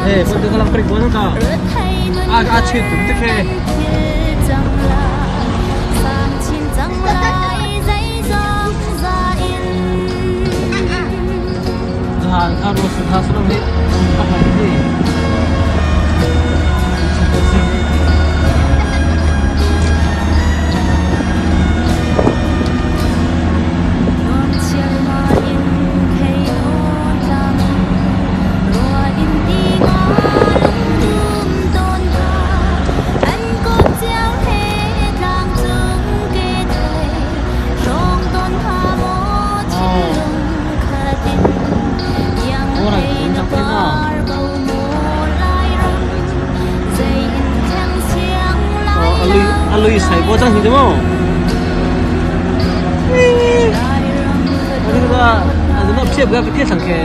Eh, pun tu kalau krik mana ka? Ah, ah, chit tu te ke. Zahan ka ro su tha su lo ni. Apa ni? Alui sai bo chang hi mo. Ano na phiap ga phiap sang ke.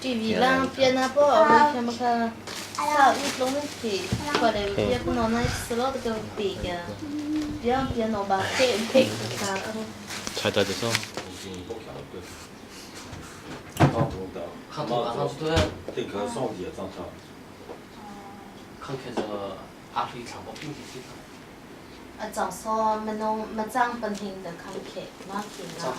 TV 上别那包，我看没看？啥有东西？过来别不弄那吃了这个别个，别别弄吧，别别看。 잘 따져서 啊，早上没弄没长本听的看看，马看啊。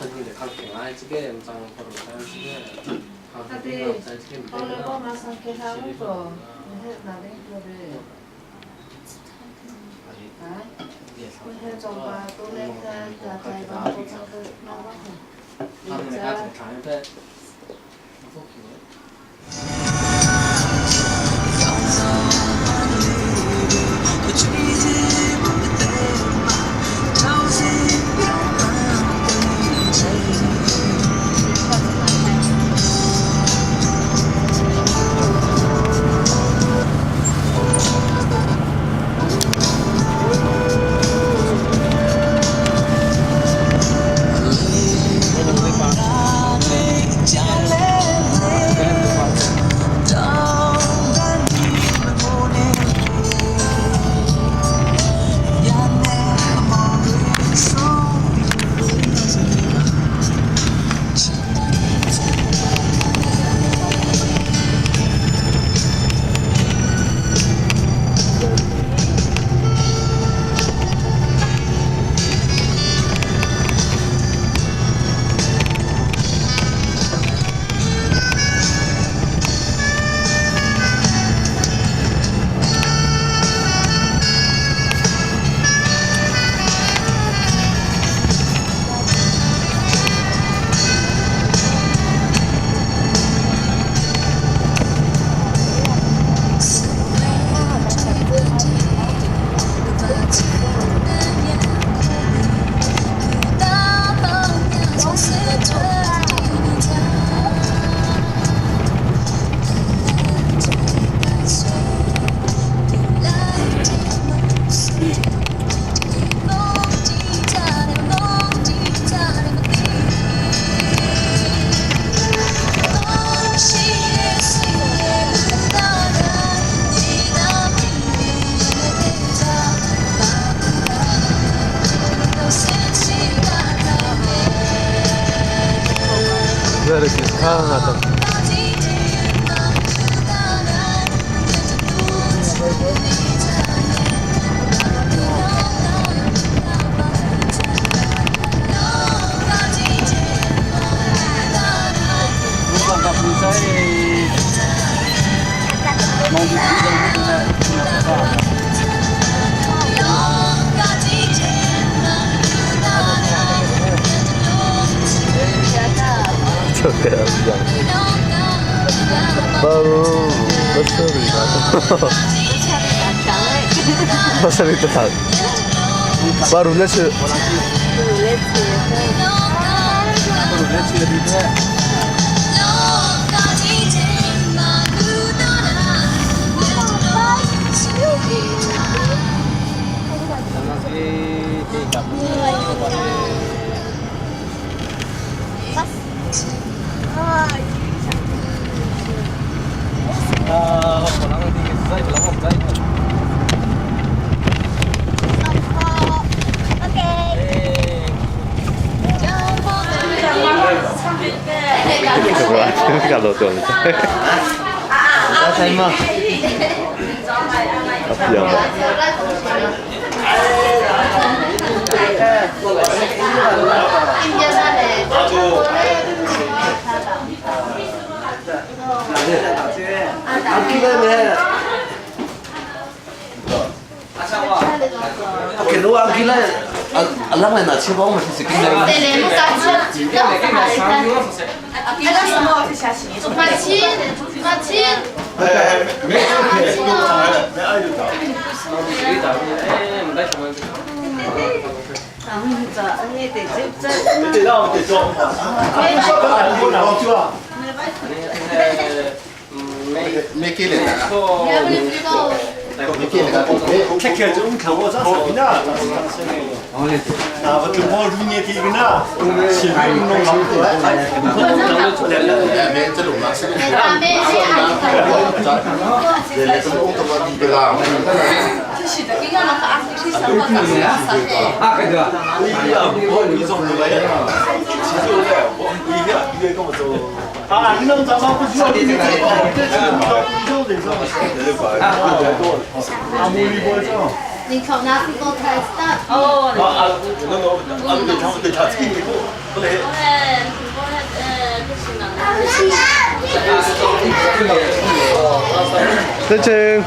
再见。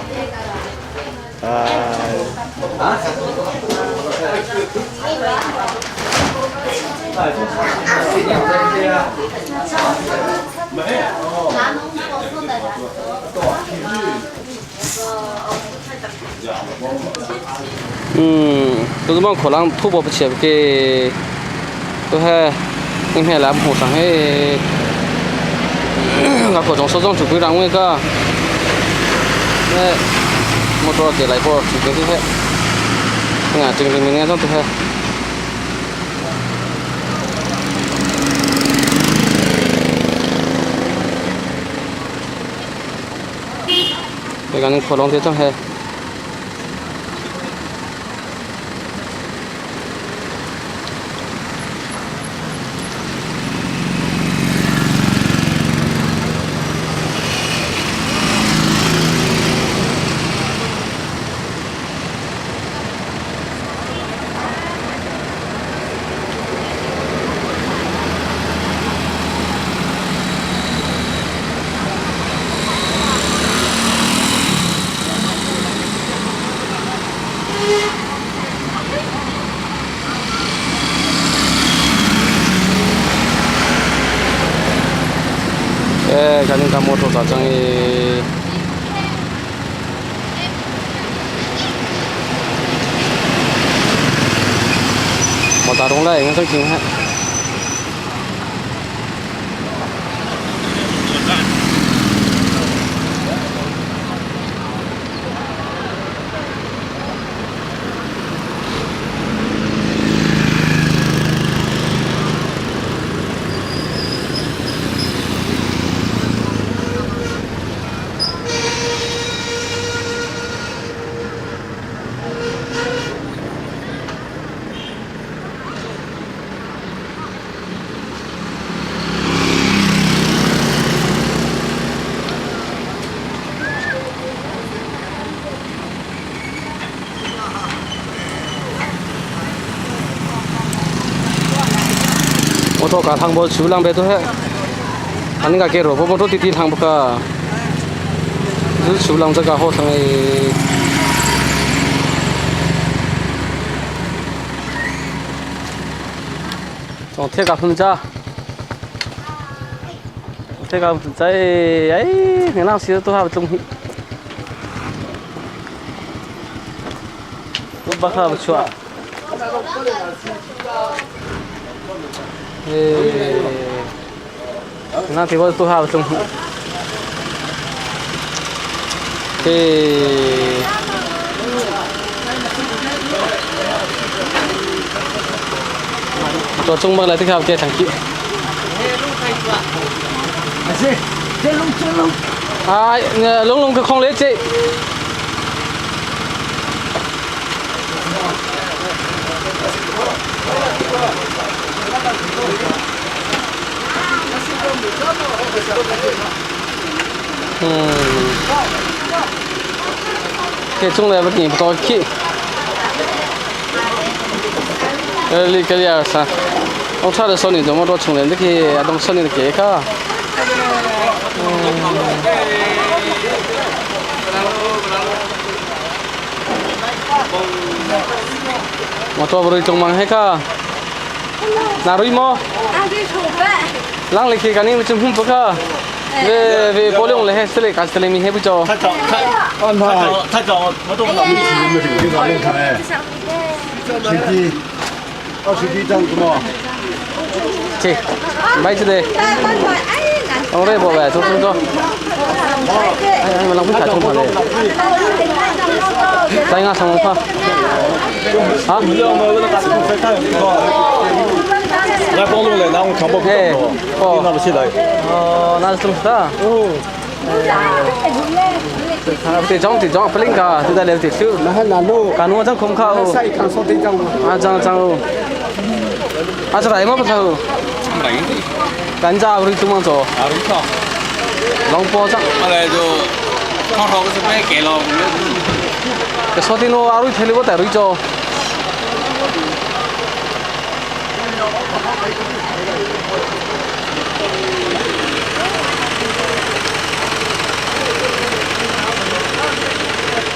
嗯，都是往可能突破不起给，都还你看来不上嘿，那各种手中就归让我个，那我多给来波就给这些，看这个明年上都还。这个你可能这种还。哎，赶紧赶摩托咋整的？我打动了，应该是挺好。我到cả thằng bố chú làm bé tôi hết anh cả kia rồi bố bố tôi đi thằng bố cả chú chú làm cho cả họ thằng này 从铁架分家，铁架分家，哎，你那时都还不中意，都不还不错。哎，那地方都还不中意。哎。ตัวจุ้งมากเลยที่เขาเกถังขี้啊，那龙龙个空来这。嗯，这种来不给不到去。呃，你个二三，我差点说你怎么多从来这个，东说你的给个。我做不对中忙那个，哪里么？啷里去？赶紧去混不个？về về bố lông lấy hết lấy cả lấy mình hết bây giờ 他找他他找他找我都不弟。21张是吗？去，买这个。我来报呗，走走走。哎，我浪费太痛快了。咱应该上网卡。啊？来帮助来，那我看不哎，哦，那不起来。哦，那是什么的？哦。对张对张不灵个，就在那对手。干我张空卡哦。啊张张哦。啊这来嘛不错。干啥不是怎么做？龙包张。后来就刚好是买给了。说的我阿瑞提的我带瑞做。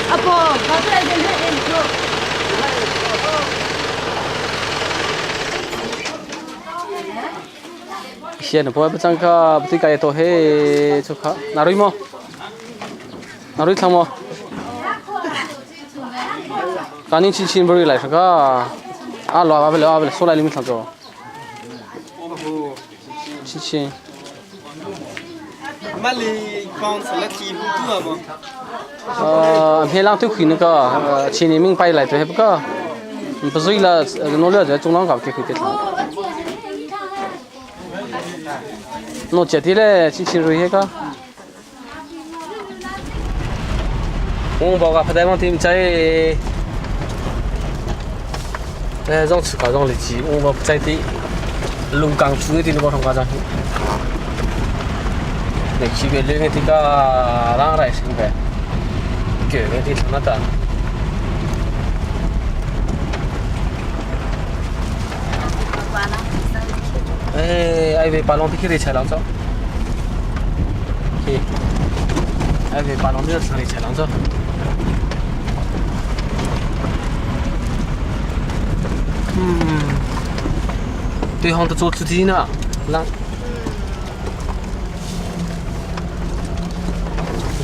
阿婆，跑出来就是演出。现在不不张卡不对盖多嘿，出卡哪瑞么？哪瑞他么？赶紧去请不来是个，啊老阿不了阿不了，说来你们唱着。亲亲。呃，平常都开那个，前年明白来对不个？不是了，弄了在中央搞给开的。弄接的嘞，亲亲瑞那个。我报个不带往对在，哎，让吃搞让力气，我不在的，龙岗区的那个同家长。那区别两个这个啷来是呗？个个的那的。哎，爱为把龙的去的菜啷走？去，爱为把龙的上的菜啷走？嗯，对方都做主题呢，啷？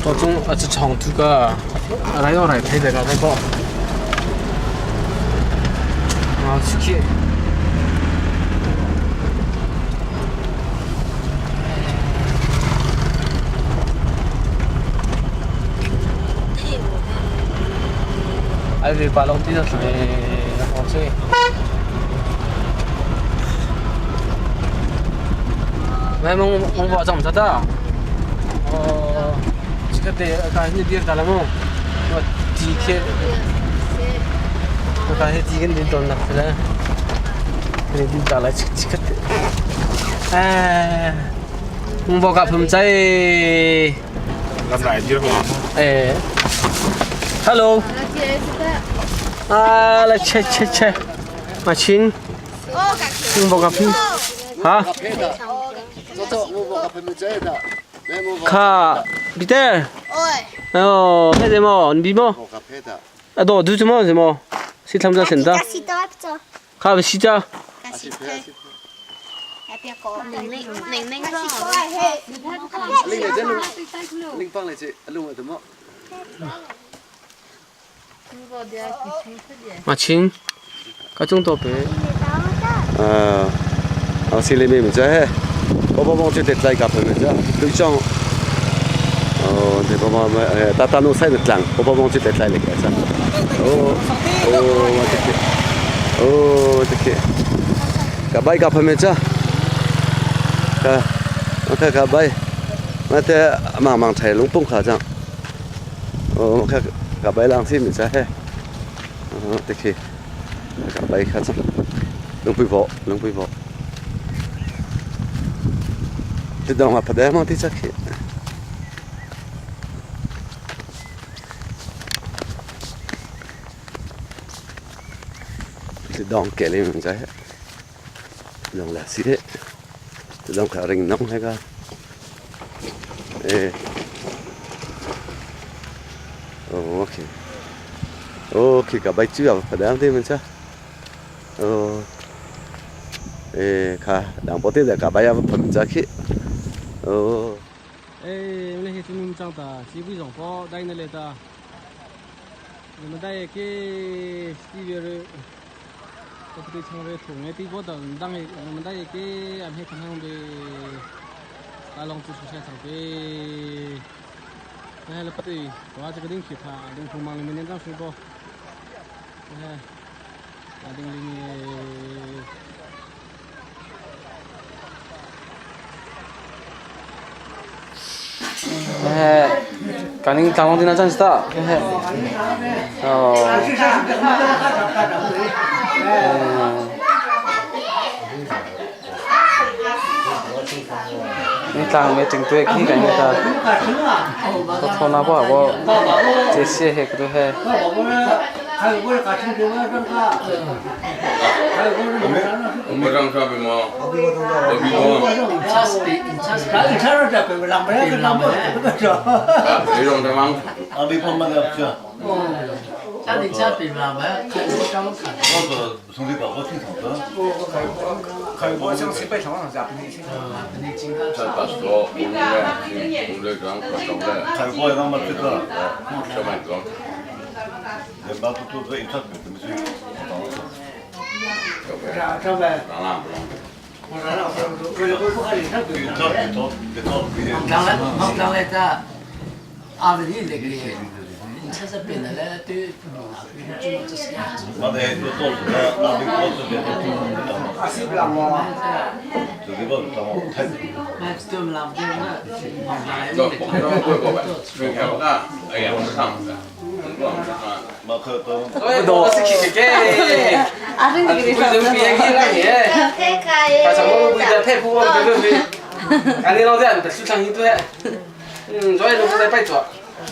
ตัวจงอาจจะช่องทุกก็อะไรก็อะไรเท่แต่ก็ไม่พอเอาชิคกี้ไอ้เวลาลงที่จะสวยโอเคแม่มึงมึงบอกจำจะได้อ๋อ 그때 아까 했는데 달라고 디케 아까 했디긴 돈 나쁘다 그래 니 달라 치치ከ 에 홍보가 품자이 에 Hello 啊来切切切马亲홍보가 품 하? 카 비텔 어, 해제 뭐, 니뭐? 아, 너 누지 뭐, 뭐. 시탐자 된다. 가 시작. 마친 가정도 배. 呃，啊，心里面唔知嘿，我帮帮就得再夹佢咪啫，对装。哦，你帮帮咪诶，达达弄西咪冷，我帮帮就得再嚟嘅啫。哦，哦，我得嘅，哦，得嘅，夹摆夹佢咪啫。啊，我睇夹摆，我睇慢慢睇龙崩下张。哦，我睇夹摆冷先唔知嘿，哦，得嘅，夹摆下张。龙背火，龙背火。这当我拍的嘛，这只去。这当给你们在，当来是的，这当卡人弄那个，哎，哦，OK，OK，个白猪啊，拍的对们在，哦。 เอค่ะดังปกติแต่กลับไปยังผมจะคิดโอ้ 哎，我那些村民长大，西北上坡带那来的，你们带给西边的。Kapati changre thung nge ti bo dang dang e dai ke am he thang be ka long chu sha chang pe he la pati wa cha ding khi tha ding phung mang le men jang su bo he a ding ling e Kaning tangong din na sta. Oh. Ni tlang me ting tue khi kan ta. Ko thona bo bo che se he ku he.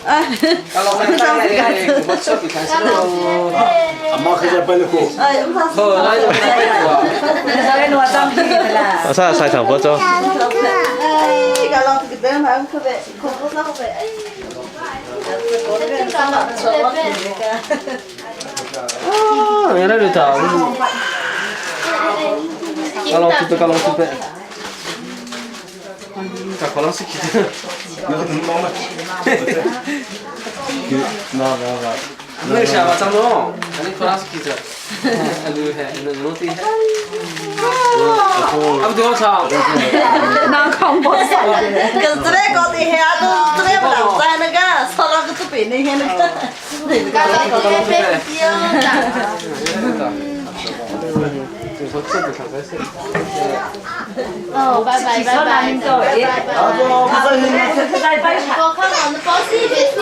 啊，赛场不走。啊，原来是这样。搞老鼠，搞老鼠呗。搞老鼠去。那下吧，张总，你搞老鼠去着。啊不对，我操！那看不上，可是这边搞的黑啊，都这边不能在那个，少那个这边那些那个。哦，拜拜拜拜拜拜。我看我们包西别西别，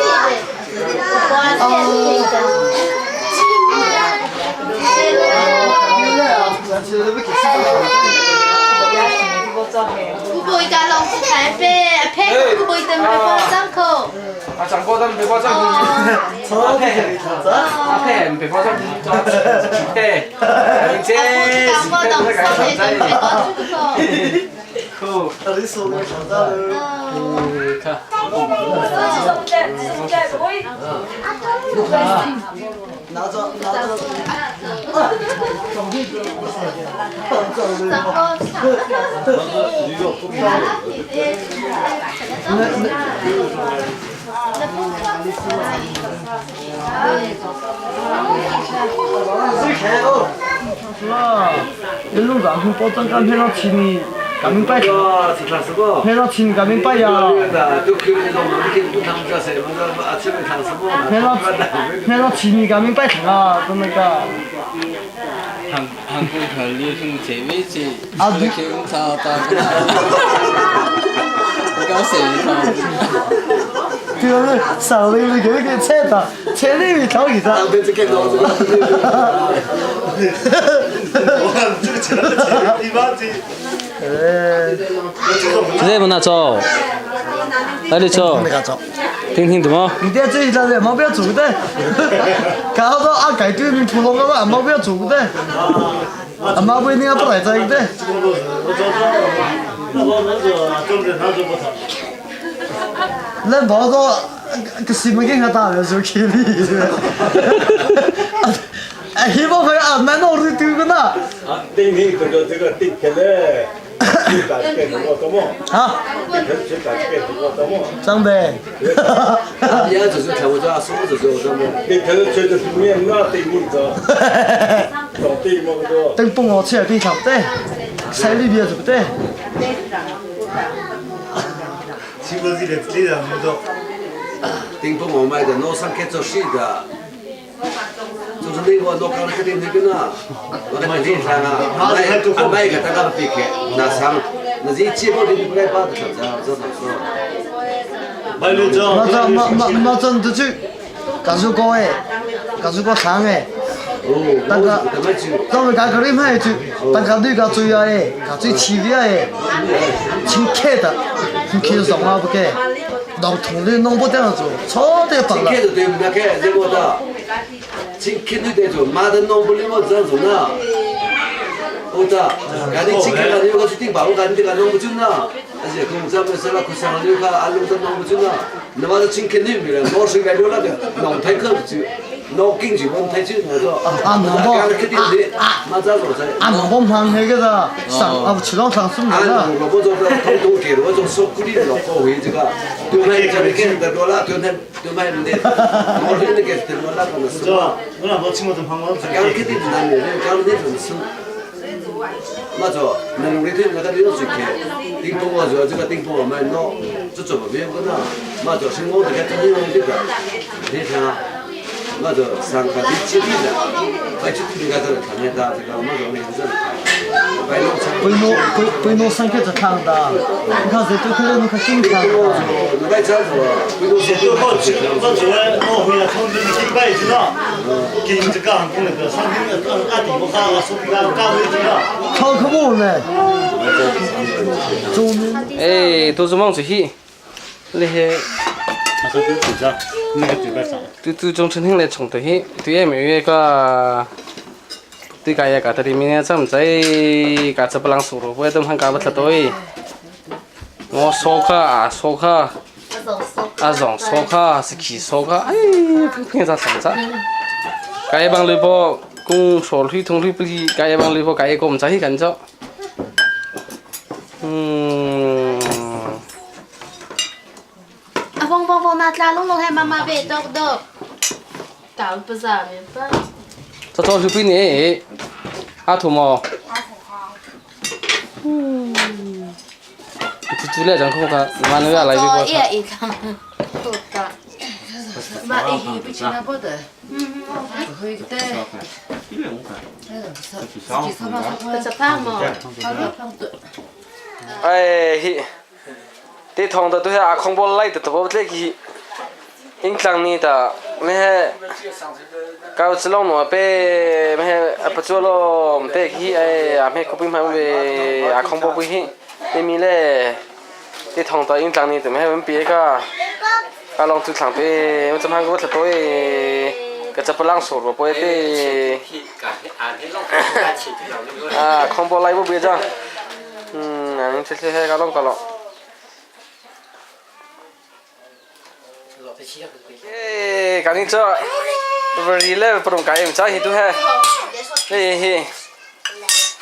我啊，张哥，咱别夸张，阿佩，阿佩，别夸张，对，这，好，看。一路上从保证刚天上请你，赶明白，天上请赶明白呀。天上天上请你赶明白啊，真那个。 한국 별일 재미지. 아, 기분 좋다. 搞死对啊，上来就给给菜的，菜里面调给他。这不拿走，哪里走？听听怎么？你爹这一张脸毛不要煮的，看好多阿改对面普通话，毛不要煮的，阿妈不一定要不来这的。那毛多个西门给他打的时候给你，哎，希望会啊，蛮多是丢个呢。啊，对你这个这个对起来。哈？张呗。等帮我吃非常对，菜里边对不对？顶不我买的，我上去做事的，就是那个我刚才的那个呢，我那个地上啊，买买个大家别开，那上那这结果你不来把的小子，这怎么说？那这那那那真的就，感受过哎，感受过长哎。大哥，咱们家个里买就，大家你个最爱，个最起的哎，亲客的，亲客上啊不给，老同的弄不掉做，错的罢了。亲客的对不对？这个的，亲客的对做，妈的弄不了我这样做呢。我的，赶紧亲客的，你个去订吧，我赶紧个弄不准呢。而且公咱们是那可上了个阿龙都弄不准呢。那么是亲客的没了，老是该留那个，弄太可就。老经济问题就那个，啊，那不，啊，那不忙那个的，上啊不去到上什么的。啊，我做的通通给我做说鼓励老高回这个，对麦这个给的多了，对麦对麦的，我那个对我那个是。我那不请我这旁边。刚肯定是男的，刚那种是。那就能力的那个你都去看，顶多我就这个顶多我们那这怎么变个呢？那就是我这个真正这个，你看啊。那就上个你几天的，白几天个这看见他这个没有名字，白弄不弄不不弄三个字看的，你看这都可能看正常的。那这样子，不弄都好吃，我昨晚我回来从这里几百知道，给你这个航空那个商品那个阿弟我看我手机刚刚回去了。考科目呢？哎，都是忙出去，那些。对对，中春天来从对去，对也没有个，对个也个，他里面咱们在个这不让熟了，不等他搞不太对。我说个啊说个，啊让说个是去说个，哎，偏偏咋啥子？该帮你不公说绿同绿不离，该帮你不该个我们在去干着。嗯。阿凤凤凤，那拉拢拢还妈妈别动动，搞不着明白。这早就给你，阿土毛。嗯。这煮了张口看，妈那个来一个。也一张，多大？妈一不吃那不得。嗯嗯。会的。这胖么？哎嘿。这汤的都是阿空波来的，都不这个，因当年的那些搞起龙喏被那些不做了，对去哎，阿妹可不买被阿空波不去，那米嘞，这汤的因当年的那些别个，阿龙就唱被我怎么我才对，个这不让说了不会对，啊，空波来不别这，嗯，这这些个龙个龙。哎，赶紧走，不是来不用改，早些都还，哎嘿，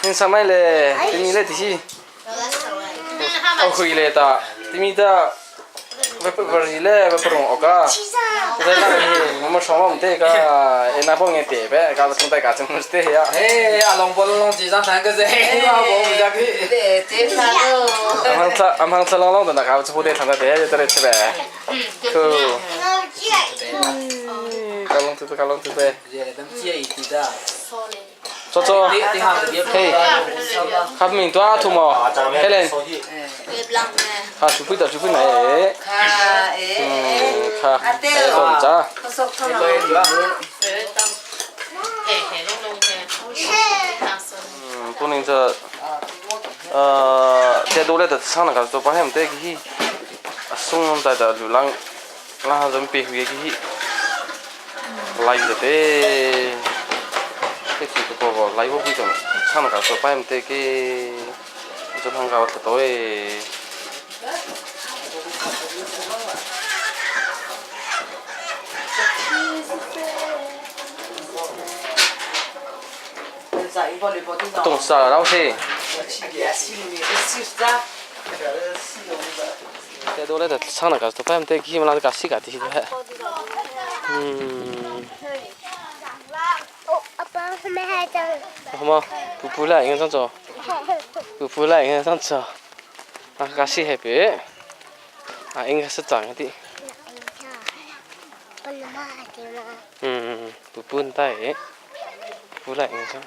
你上麦嘞，给你来这些，我回来的，对面的，不不是来不用我个，在那里我们上网这个，那帮人点呗，搞不从大家怎么是这样？哎呀，龙波龙几张三个字，我们家去。对，这啥都。俺们吃，俺们吃龙龙的那个，吃部队躺在地下就来吃呗。可。搞龙子，搞龙子呗。坐坐。嘿，他们多少土毛？黑人。他准备的准备来。嗯，他。哎，走。嗯，不能这，这多来的上那个做保险得去，送在的流浪，那人别回去，来的得，这去个个来不回的，上那个做保险得去，这趟个我多诶。懂事了，老师。Te do le ta sang na ka to pam te ki ma la ka si ka ti si he. 好嘛，不不来，应该上走。不不来，应该上走。啊，ka si he pe. 啊，应该是长的。嗯，不不带，不来应该上。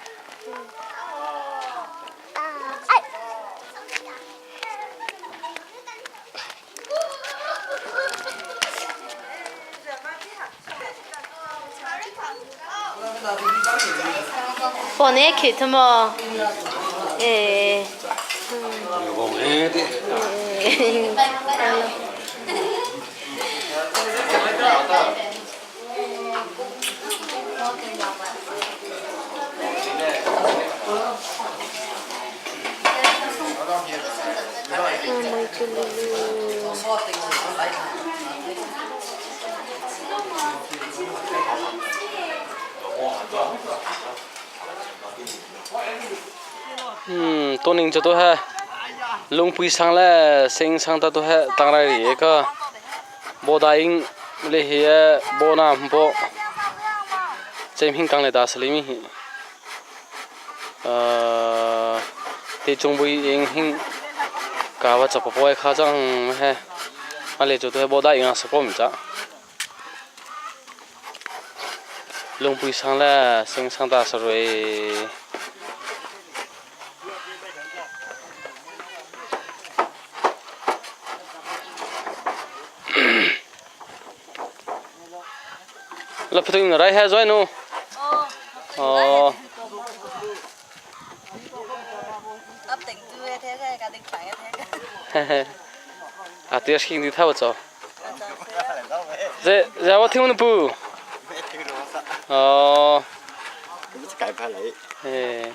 放那去他么？哎。 嗯，多年就都系龙背上咧，星上得都系等来嚟个，无答应你去无那唔波，这片讲嚟打是里面去，呃，啲中背应兴，教我就不爱卡张系，我嚟做都系无答应啊，是讲唔得。龙背上咧，星上打是瑞。 là phải từng ra hết rồi nu ờ à tiếc khi đi theo cho dạ dạ tôi听不不哦哎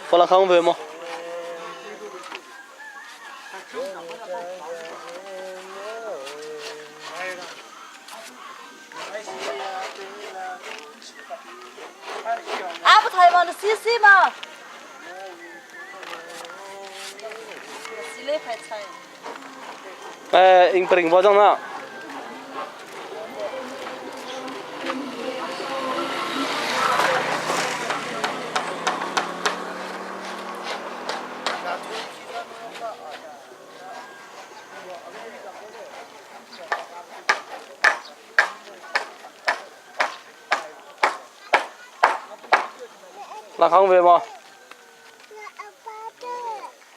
我来看看吗？ 阿不台湾的西西嘛。 哎，应不灵包装呢？ 那康飞吗？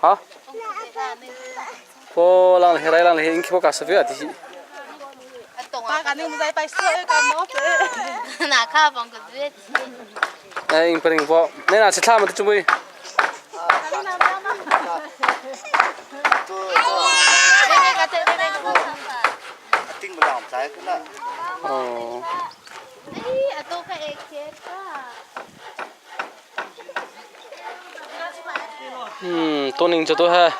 好。我让你来，让你应该我搞什么的？哪卡放个子？哎，应不灵包，你拿去他们的准备。哦。 嗯，多年就都系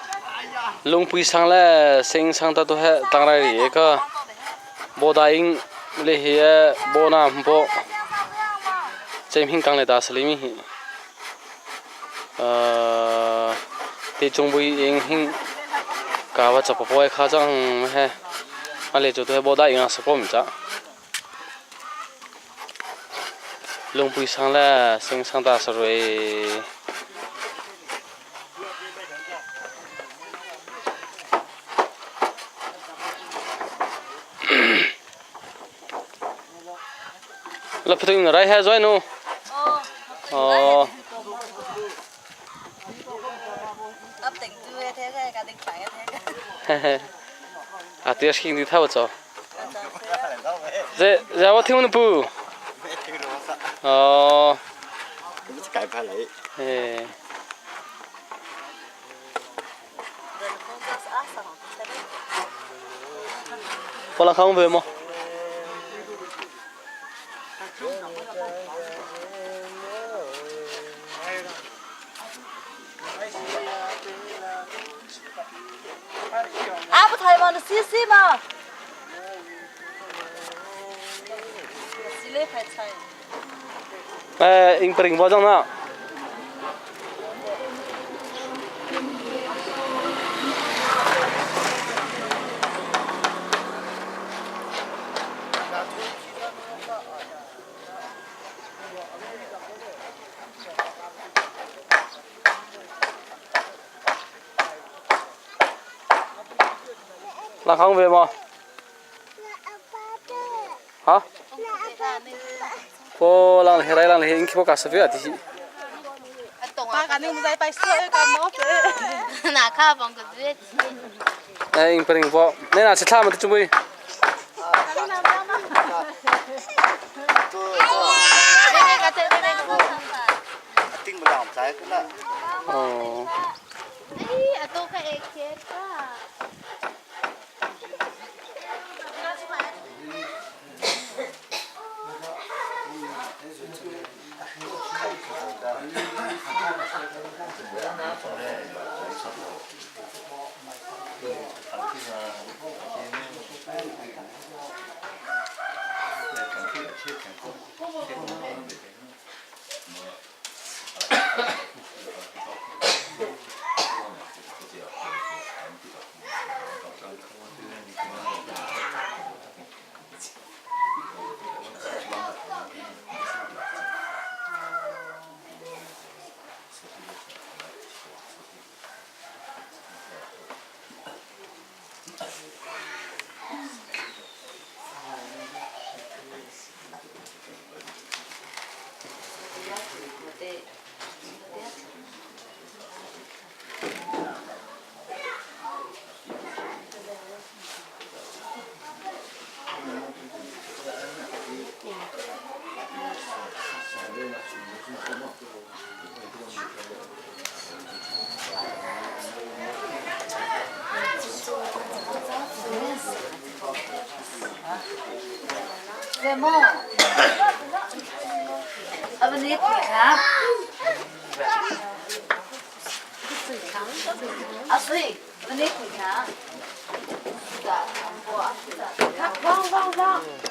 龙背上咧，星上得都系等来嚟个，无答应你去无那唔波，这片讲嚟打是里面去，呃，啲中背应兴，教我就不爱卡张系，我嚟做都系无答应啊，是讲唔得。龙背上咧，星上打是瑞。 là phải từng ra hết rồi nu ờ à tiếc khi đi theo cho dạ dạ tôi听不哦哎我来看看吗？ 阿不台湾的西西嘛。哎，应不灵包装了。那康飞吗？啊？我让你来，让你，你去我干什么啊？这是。哎，不灵不，你那去他们的准备。哦。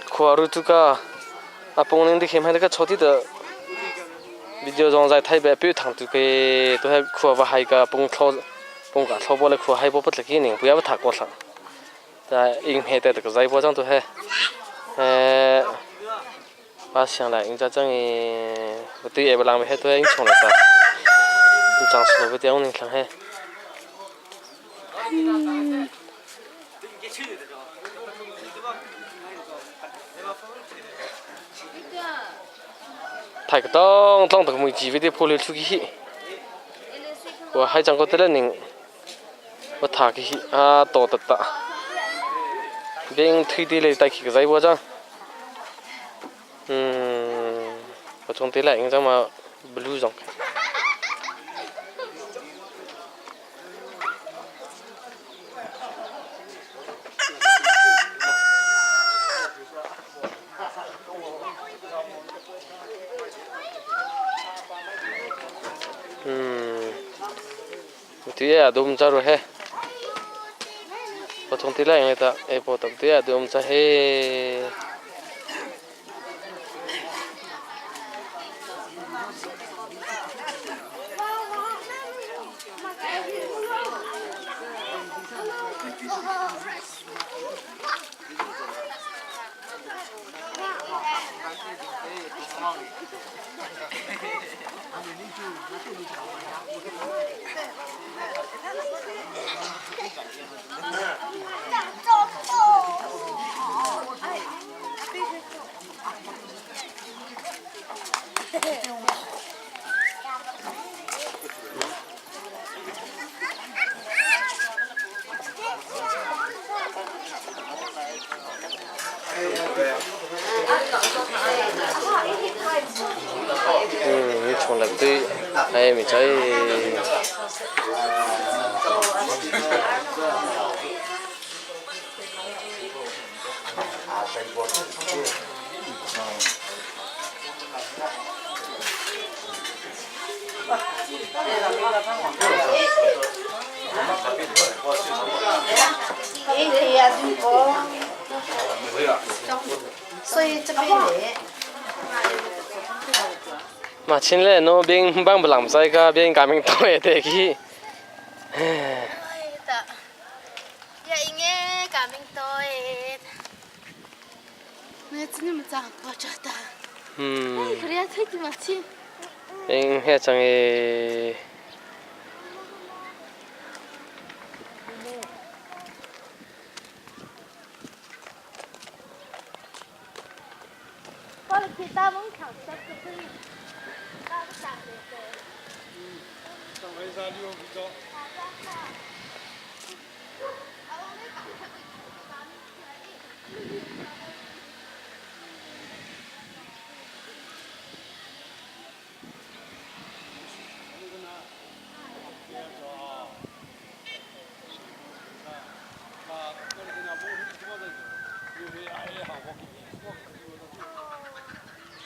Khua ru tu ka a pong ning di khem hai ka choti de video zong zai thai be pu thang tu ke to he khua wa hai ka pong thlo pong ka thlo bo le khua hai bo pat ki ning puya ba tha ko thla ta ing he te ka zai bo jang to he eh ba xiang lai ing cha chang e bu tu e ba lang he to ing chong la ta chang su lo bu ning thlang he 太个当当的个木鸡为的破了出去，我还讲过得了人，我他个啊多得哒，边推的来带去个在我讲，嗯，我从得来应该嘛 blue 上。 뒤에 놈자로 해. 보통 딜라잉에다 에보다 뒤에 놈자 해. 嗯，你从来对，哎，没在。所以这边来。Mà chín lệ nó bên băng blang sai ka bên cả mình tôi thế khi. 嗯。应迄种的。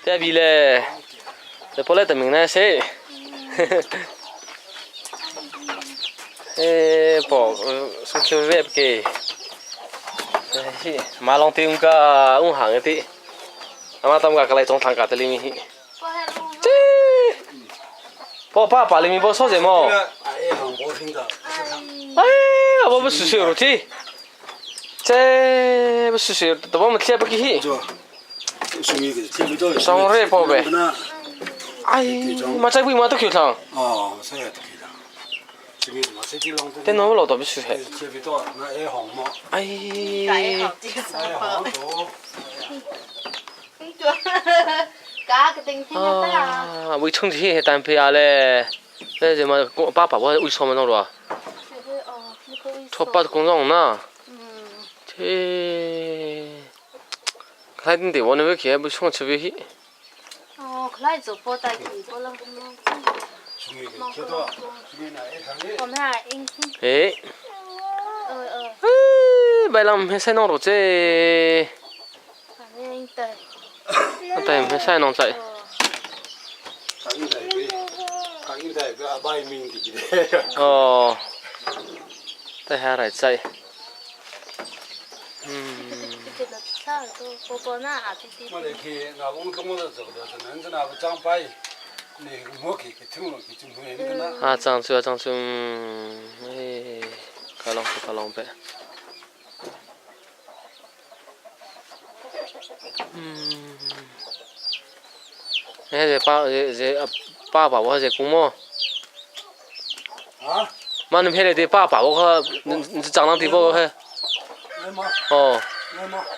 这边嘞，这过来的名呢谁？诶，bỏ xuống kêu vẹp kì. Mà long tiêu cả uống hàng cái tí. Mà tâm cả cái này trong thằng cả tới mi. 这，爸爸里面包烧什么？哎，我不是修路去。这不是修，都我们贴不起。上热宝贝。哎，嘛在为嘛都球场？哦，所以都球场。电脑老大不舒服。哎。啊，为冲起单飞啊嘞！那什么，爸爸我为什么弄了？错把工作呢？这，开定的我那边去不冲吃不起。哦，可来做波带去，波啷个弄？哎。哎，白浪没晒弄了这。对，没晒弄在。哦，在下来在。嗯。我来去，那我们跟我走的是恁子那个长辈，你我去去听了去就没那个呢。啊，长出啊长出，哎，卡拢卡拢呗。嗯。那个爸，这这爸爸我这公么？啊？妈，你拍的爸爸我可，你你长得地不我哦。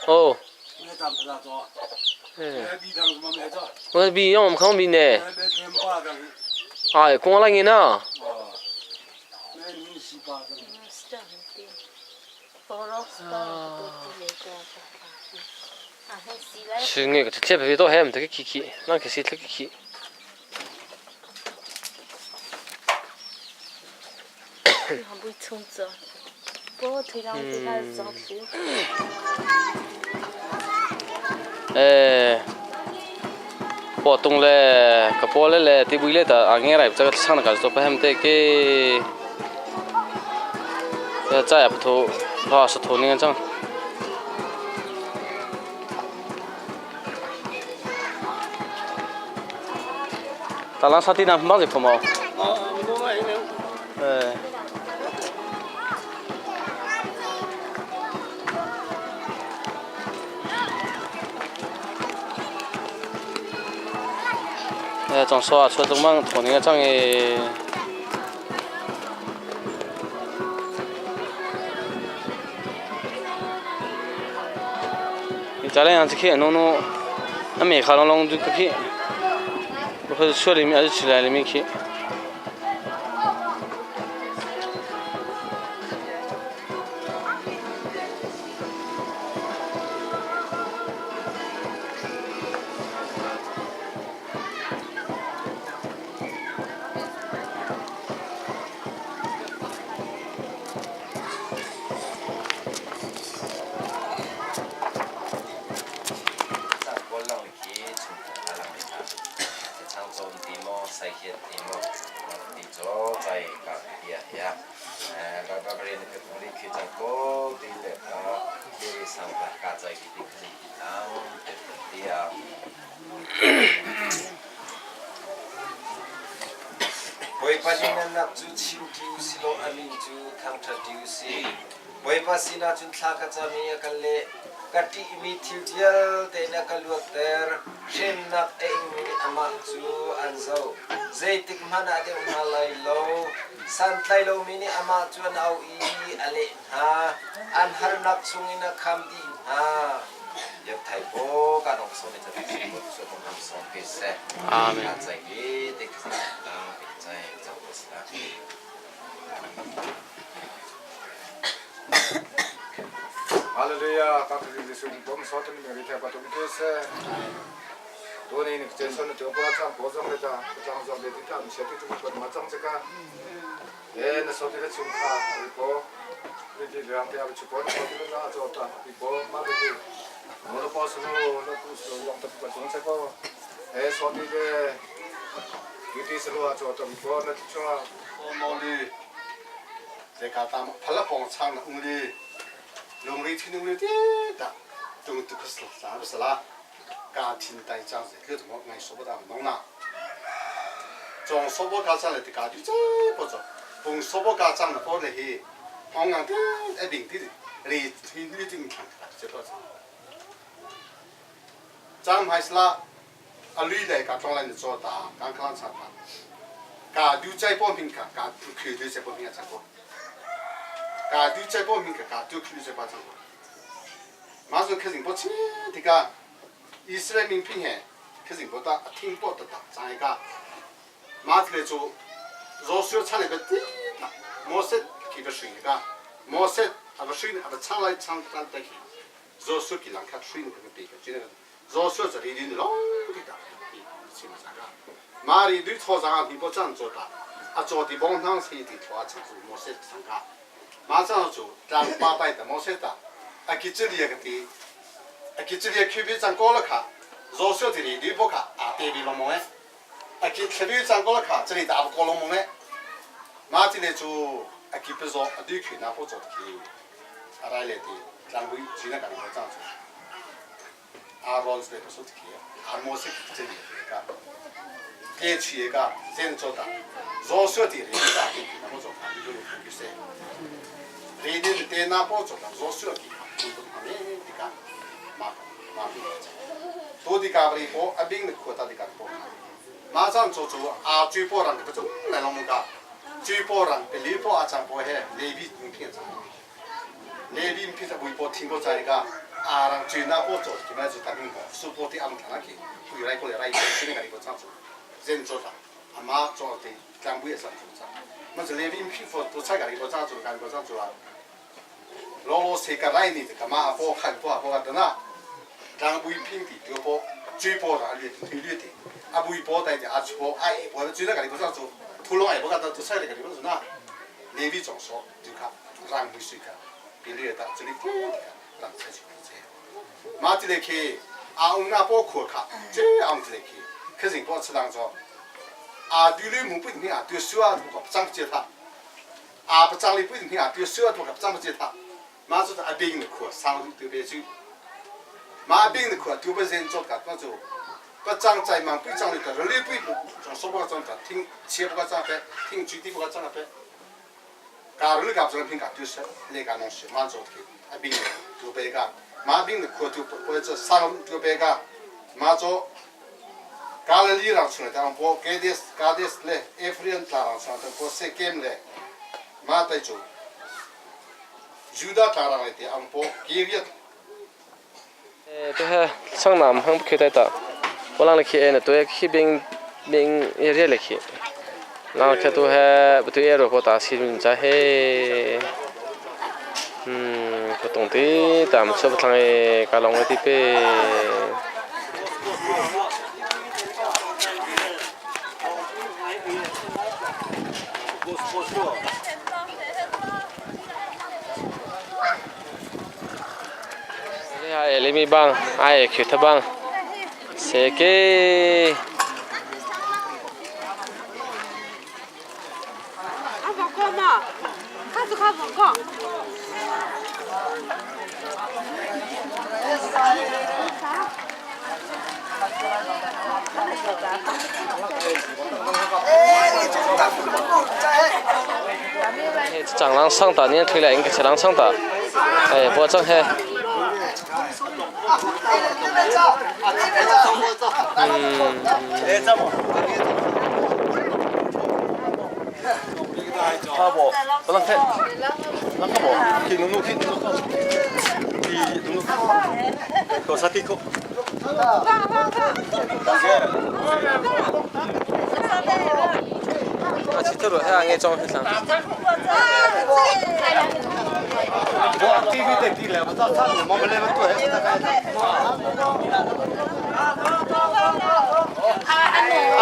哦。我比让我们看比呢。哎，公来呢。是那个，这别都还没得个起起，那可是得个起。哎，我懂嘞，可波嘞嘞，对不嘞？的阿nghe来这个唱的个都不还没得个，这再也不图，老是图那个张。大浪沙地呢，忙着破毛。哎。哎，张说啊，说中忙托那个张诶。你咱俩去看，弄弄，那没看弄弄就去，我还是车里面还是起来里面去。ṭhawnnak cu chim ṭi u si law a min cu thangṭhat ṭi u sih. Bawipa sinah cun thla ka cam i a ka leh. Ka ṭihmi thil vialte in a ka luatter. Hremnak a ingmi nih amah cu an zoh. Zeitik hmanh ah a deuh hna lai lo. Santlai lomi nih amah cu an auh i a leh hna. An harnak chungin a kham dih hna. Amen. Hallelujah. Ka tu Jesu bom so tu mi ri the pa tu ke se. Tu ni ni che son tu ko chang ko zong le ta chang zong le ti ta mi se ti tu ko ma chang che ka. E na so ti le chung kha ri ko. Ri ti rang te a chu ko so ti le na cho ta ri ko ma ri ti. Mo lo po su lo ku su long ta pa chung che ko. E so ti le ti su lo a cho ta ko na ti chua. 毛驴，这个咱们拍了帮唱的，我哩，龙里听龙里的的，都都可是啥不是啦？家庭带长这个怎么爱说不到弄啦？从说不家长来的家就这不着，从说不家长的过来去，刚刚的一边的，你听你听看这不着。咱还是啦，啊，女的家装来的做大，刚刚才看。家丢在帮平卡，家丢去丢在帮平卡过，家丢在帮平卡，家丢去在帮上过。马上开始不吃这个，以色列民平嘿，开始不打，听不得打，上一个，马上来做，若是出来个滴打，莫说给个水个，莫说啊不水啊不唱来唱唱得去，若是给人看水那个别个，就那个，若是这里的拢给打，是么啥个？马里对草上你不这样做的，啊做的帮汤是的草上做莫说上个，马上做咱八百的莫说的，啊给这里个的，啊给这里区别长高了卡，若说这里你不卡啊对比龙门，啊给区别长高了卡，这里打不高龙门，马这里做啊给不说啊对去那不做的，啊来来的，咱会只能干个这样做，啊罗是不说的，啊莫说这里个。给企业家先做的，弱小的人家给那么做，你就就说，你你对那不做的弱小的，你都他们这个马马多的家里波阿兵的扩大的家波，马上做做啊，最波人不中来了么个，最波人比你波阿张波嘿，你比你偏差，你比偏差微波听过在个，啊人最那波做，就那就他们个，苏波的阿们看那去，回来过来来，去那个里个唱做。人做的，阿妈做的，干部也上做啥？么子连面皮肤都菜个里头咋做，干部咋做啊？老老实个来你这个嘛，不看不不看的那，干部平地就不最波的略推略的，阿不波带的阿出阿下波，最那个里头咋做？土龙下波个都菜那个里头是那，连面总说就看让会水个，别略的这里让菜去这，马这里去阿乌那包括卡，这阿这里去。可是我吃当中，啊，对了，我不一定啊，对手啊，不长不接他，啊，不长的不一定啊，对手啊，不长不接他，马上阿兵的苦，上对别走，马兵的苦，对不人做个那做，不长在忙不长的，个人不长说不长的，听切不长的，听具体不长的，假如你搞不成，拼就是那个东西，马做的阿兵的对别个，马兵的苦就不这上对别个，马做。加勒利让出来，但波加迪斯加迪斯嘞，埃弗里安拉让出来，但波塞金嘞，马代祖，犹大拉让来的，安波基列。 对哈，上南方不去带到，我让你去呢，对去边边一热来去，然后去都哈不对热火打西边在嘿，嗯，不懂的，咱们说不上的，搞弄的呗。Ai lấy mi băng, ai khử thấp băng, sẽ cái. 蟑螂上打，你推来应该蟑螂上打。哎，不这嘿。嗯。好不？不能看，那个不，去弄弄去弄弄，去弄弄，搞啥地口？啊，去这路还爱装黑上。啊，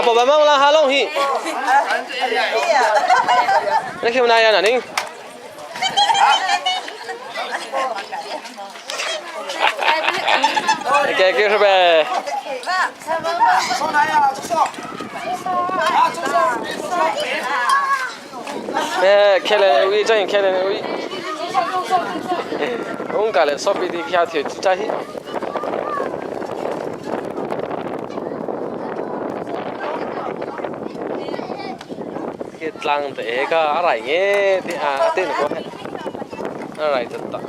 宝宝们，我来哈龙去。你去哪样啊？你？给给是呗。哎，开了，我这样开了，我。我搞了，烧饼的下头加去。Cái lăng để cái ở lại nghe thì à tên của ở lại thật tạ.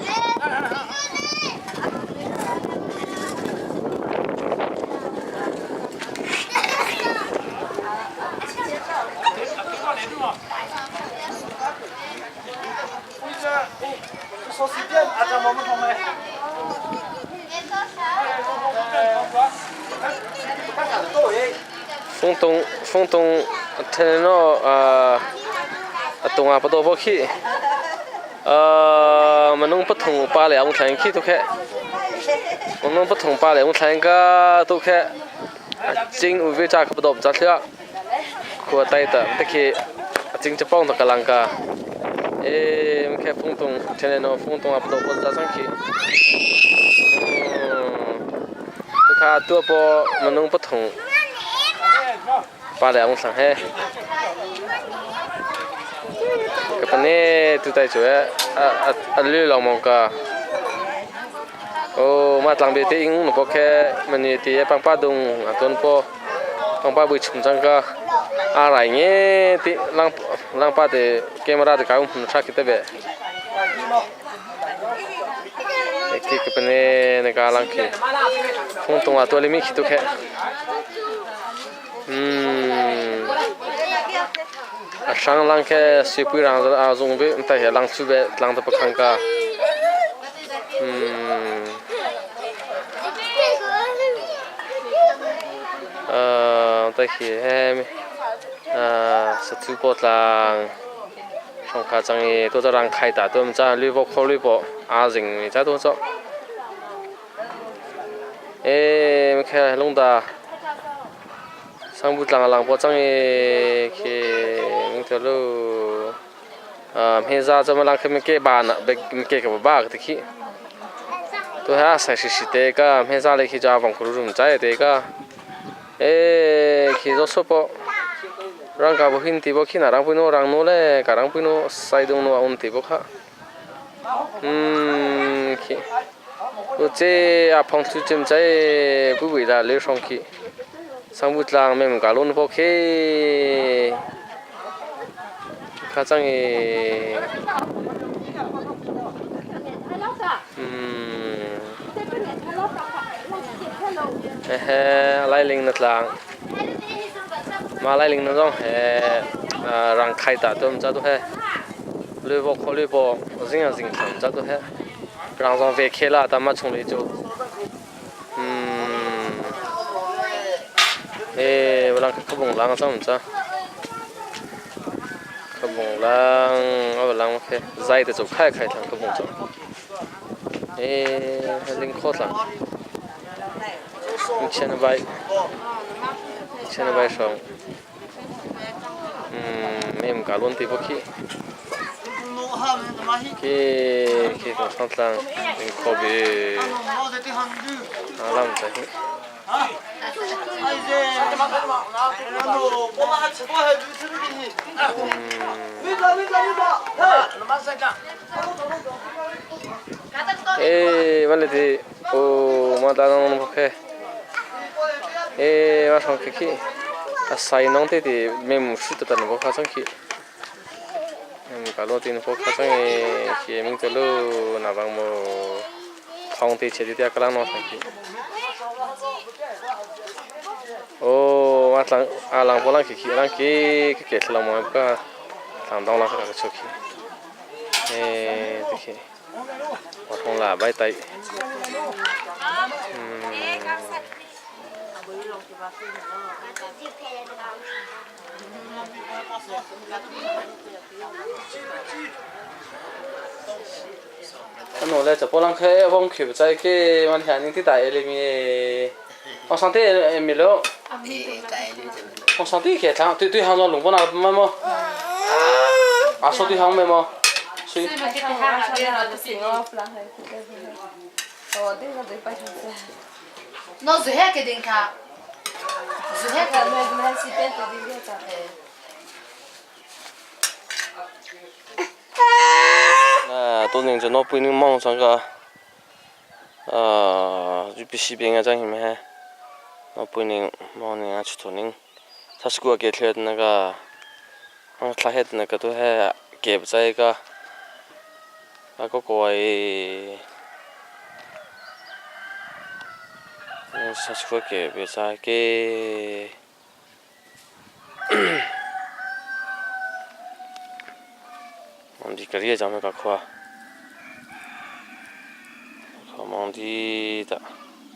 风东风东听咯啊，东啊不多不去，呃，我弄不同巴来我听去都看，我弄不同巴来我听个都看，真有为咋可不多不咋了，可带的得去，真就帮着个啷个，诶，我看风东听咯风东啊不多不咋上去，嗯，都看多不我弄不同。巴来我上海，个本来都在做啊啊啊！绿老毛个，哦，มาหลังเบตีอิงหนูพอแค่มันนี่ตีปังป้าดงอ่ะต้นพอปังป้าบุยชุมจังก็อะไรเงี้ยตีลังลังป้าเตเกมราเตกาหุ่นชักกิเตเบที่ก็เป็นในการลังคีคงตรงอ่ะตัวลิมิคิดตัวแค่嗯，啊，上浪开水不让啊，总被带些浪出呗，浪都不看个。嗯，呃，带些呃，是主播浪，上卡张的都在让开大，都唔知绿波考绿波，阿人在多少？哎，没看弄的。上不浪浪波张的去，你睇咯，啊，现在咱们浪去没给办了，别没给个爸个去。都还三十四的个，现在来去家房库路唔在的个，哎，去做说不，让个不hin地不去那让不诺让诺嘞，个让不诺塞东诺on地不卡，嗯，去，我这阿胖出真在不为了留上去。上不浪没搞弄不去，卡张的，嗯，嘿嘿，来领那浪，马来领那种嘿，啊，让开大都唔知都嘿，绿波考绿波，我真样真看唔知都嘿，让上飞开了，他妈从里走，嗯。诶，我啷个可蹦啷个怎么着？可蹦啷，我啷个在的走开开啷可蹦走？诶，还领口啷？你签了白，签了白双。嗯，没唔搞乱地不去。去去到上啷领口别，啊啷么在？诶，我来的哦，我打弄不开。诶，我上去去，啊，西弄的的没木梳的，但我看上去。Ka lo tin ko kha chang e ki ming te lu na bang mo thong te che ti ka lang no thang ki. Oh, a tlang a lang bo lang ki ki lang ki ki ke thlang mo ka thlang dong lang ka ka chu ki. Eh, te ki. Wa thong la bai tai. 我来这波浪开往去不在给往天津的大里面，我上天没了。我上天去唱对对行了龙波那个么么，啊说对行没么？所以。 那最后给点卡，最后给。 啊，多年就那不能忙上个，啊，就必须别个这样么？那不能忙人啊去做人，他是过给他那个，啊，他还那个都还给不在个，啊个个哎，他是过给不在给。 Mong di kariya jam ka khwa. Kho mong di ta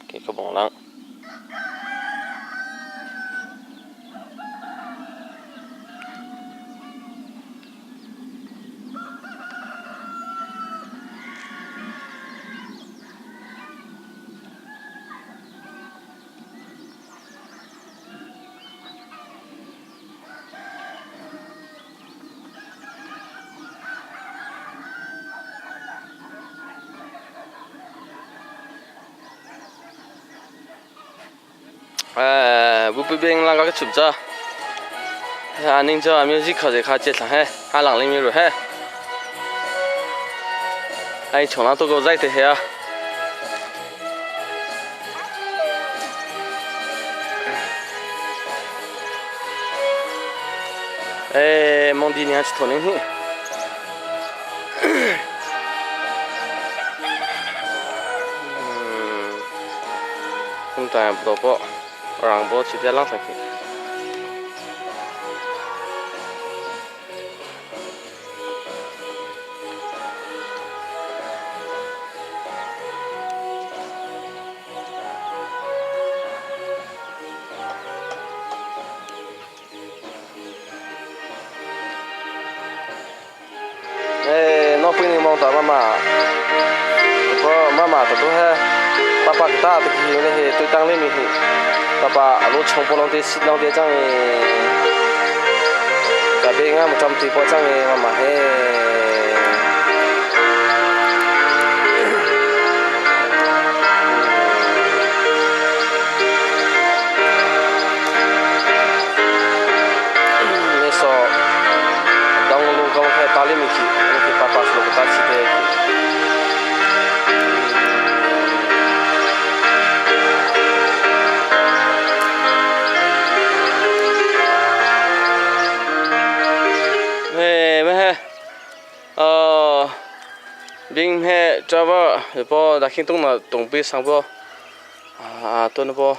ke ko bong lang. 哎，不不变那个出子，啊，恁这music 课就卡接上嘿，啊，人里面入嘿，哎，从那都个在这些啊。哎，蒙迪你还去偷零去？嗯，我当然不多不。让波去点浪上去。哎，那不能忙大妈妈，我妈妈的都还爸爸大的去那些对当里面去。 爸爸，路冲不浪的是浪的张的，隔壁俺们专对包张的妈妈嘿。那时候，当我路刚开大里面去，我给爸爸说个大气的。 bing he travel bo da khing tung na tung pi sang bo a to na bo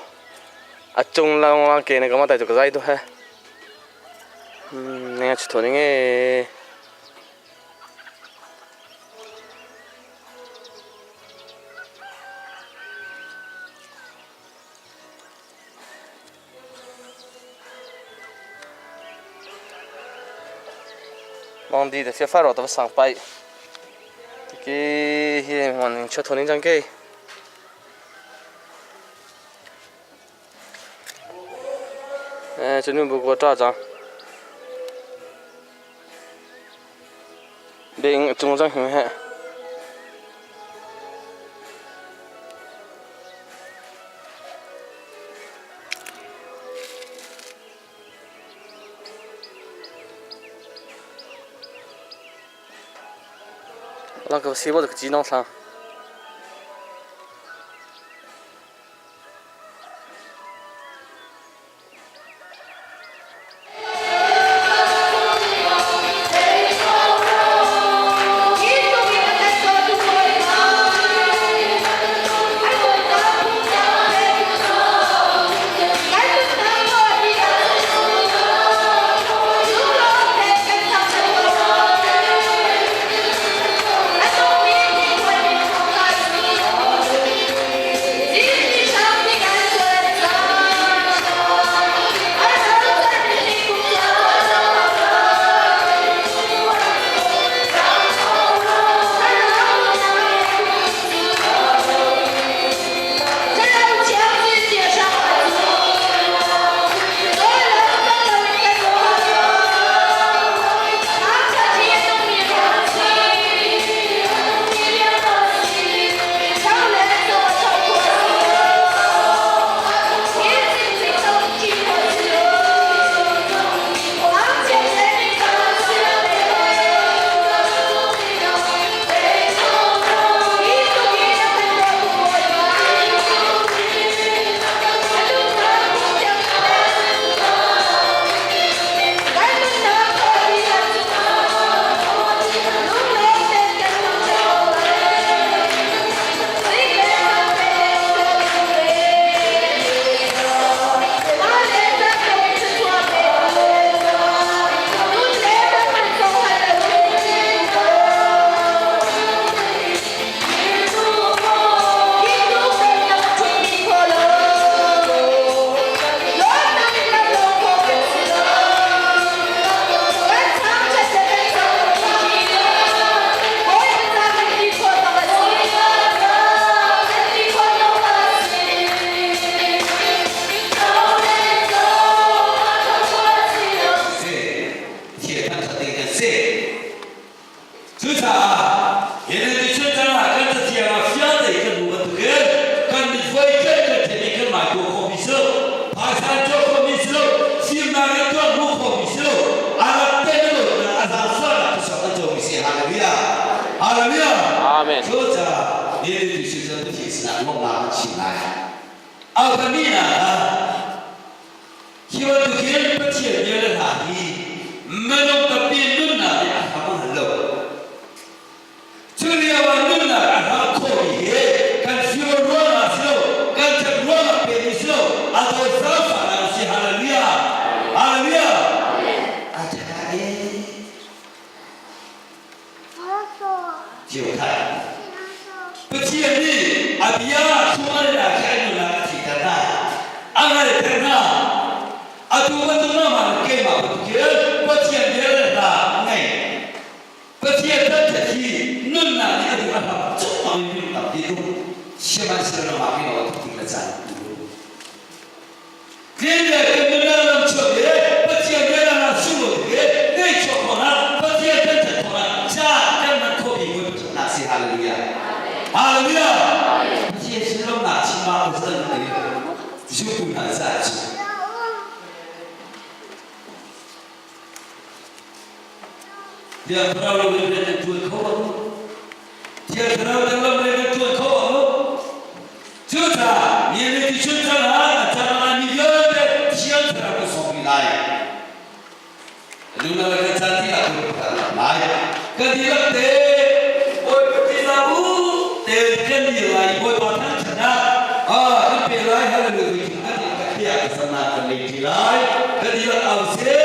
a chung la wa ke na ka ma tai to ka zai to he ne chi tho ni nge mong đi để phía phát rồi tao sang bay cái hiện hoàn cho thôn nên cái哎，这你不给我抓张，别中张很狠。 那个西瓜这个鸡脑汤。Alpamina hi bantukin Pathian bia le hla hi minung tampi nunnak nih a hram a hngal lo. Cu lio ah nunnak a hram khawhmi hi kan fir ruangah si lo, kan ṭhat ruangah pekmi si lo, a dawt zaangfahnak a si. Hallelujah! Hallelujah! A ṭha ee. Pathian nih a bia chungah le a khiah nunnak a thihter hna, a ngalter hna. Atu bantuk nangmah le keimah bantukin Pathian bia le hla ngei. Pathian thangṭhat hi nunnak nih a duh a hlam cungmang in minung tampi um. Sihmanhsehlaw nangmah keimah bantuk ding le caan an um. Tlin le kan nunnak lam chuak i Pathian bianak ah sunglawi tuk i ngeihchuah khawhnak Pathian kan ṭhat khawhnak caah kan hman khawhmi hmuitnak si. Hallelujah. Hallelujah. Pathian sinlawmnak chim ah zan i zultu hna caah cu Thiang Thlarau lo in rian an ṭuan kho bang. Thiang Thlarau tel lo rian an ṭuan kho bang. Cucaah ni le ti chun cang ah a cang laimi vialte Thiang Thlarau ka sawm rih lai. Luna le kan caan ti ah kan lai. Kan dihlak te Bawipa ti la u te kan dir lai Bawipa thangṭhatnak ah kan pe lai hallelujah kan ti ka khiah ka sana kan nei ṭi lai kan dihlak au sih.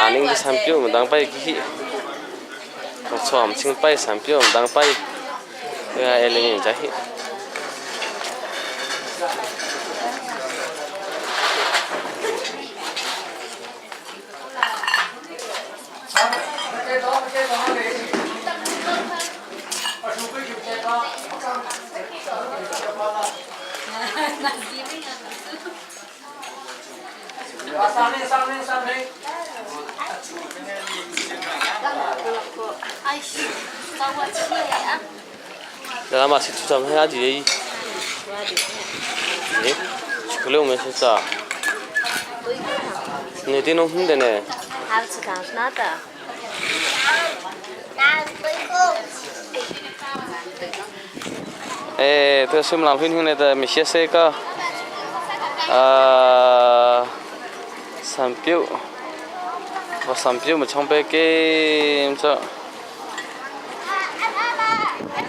Aning di sampio dang pai ki chom ching pai sampio dang pai ya eleng ja hi. Lama si tu cham ha ji ei. 16没吃着。你这弄红的呢？还吃糖是哪的？ Eh, tu sim lam hin hin da mi xie se ka. Sampiu. Wa sampiu ma chong pe ke cho.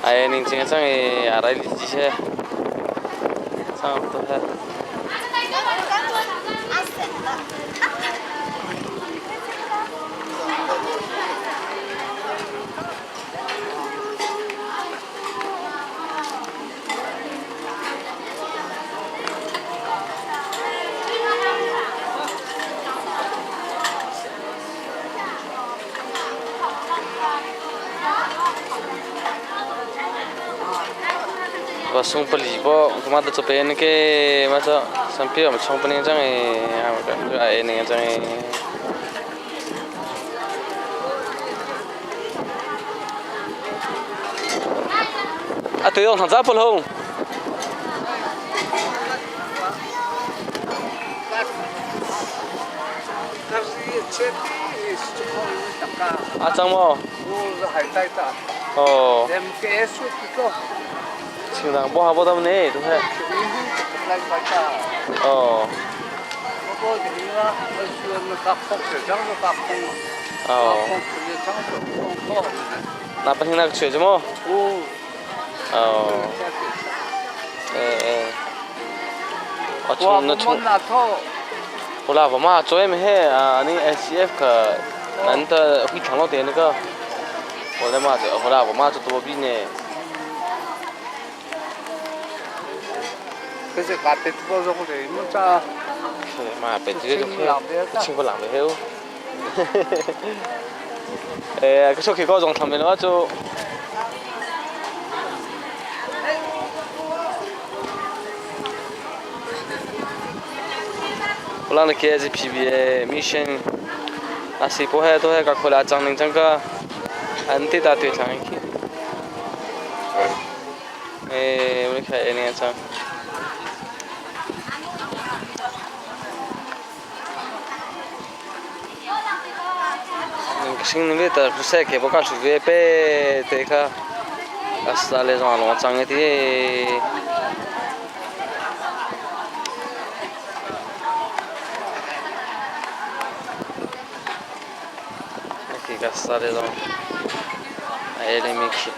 Ai ning ching chang e arai li ji she. Chang to he. Vasung pali bo kuma da chope ne ke ma cho sampi am chong pani chang e a e ne chang e. A tui dong thang cha pol hung. A cang maw? Oh. Chingdang bo ha bo dam ne tu he. Oh. Oh. Na pa hing na chue mo? Oh. Eh eh. A chung na chung. 我啦，我妈昨天没黑啊，你 SCF 可难得会长老点那个，我的妈就，后来我妈就多比呢。可是咖啡多少个的，么咋？妈，别这个就黑，全部浪费了。哎，个小开高中他们那就。我让你开是 PBA mission，啊是不系都系个佢啦，张宁张个，安啲大对上去。诶，我睇呢一张。 sinh với tờ xe kể báo cáo sự về pe thế ka asa le zong long chang ti ki ka sa le zong ai le mi ki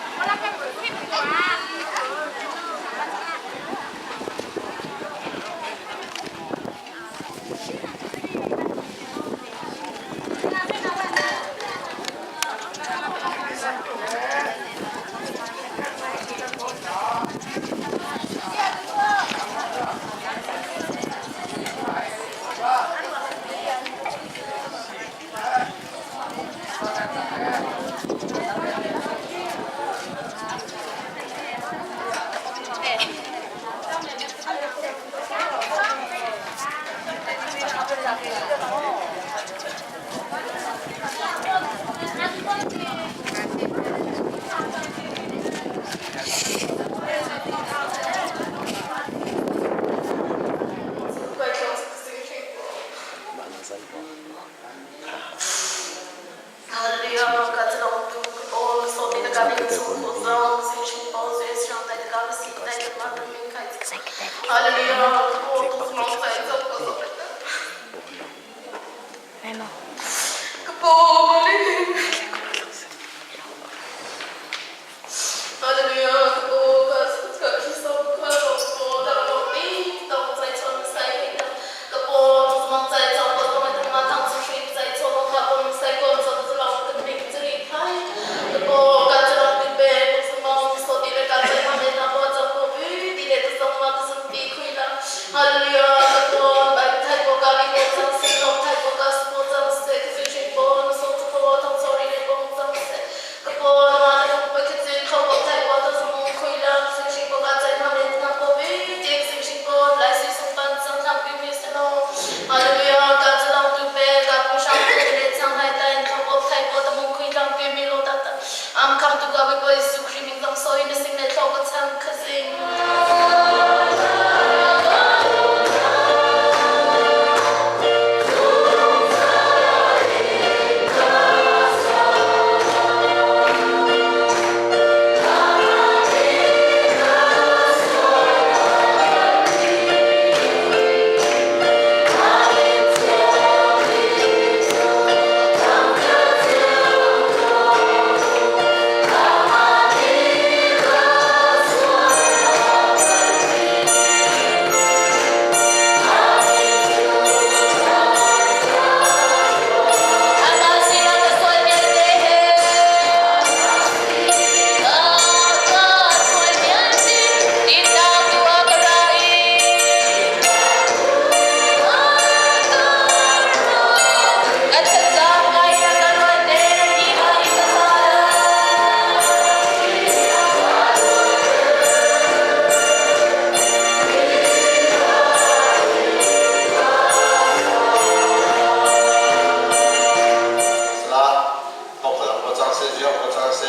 我张些，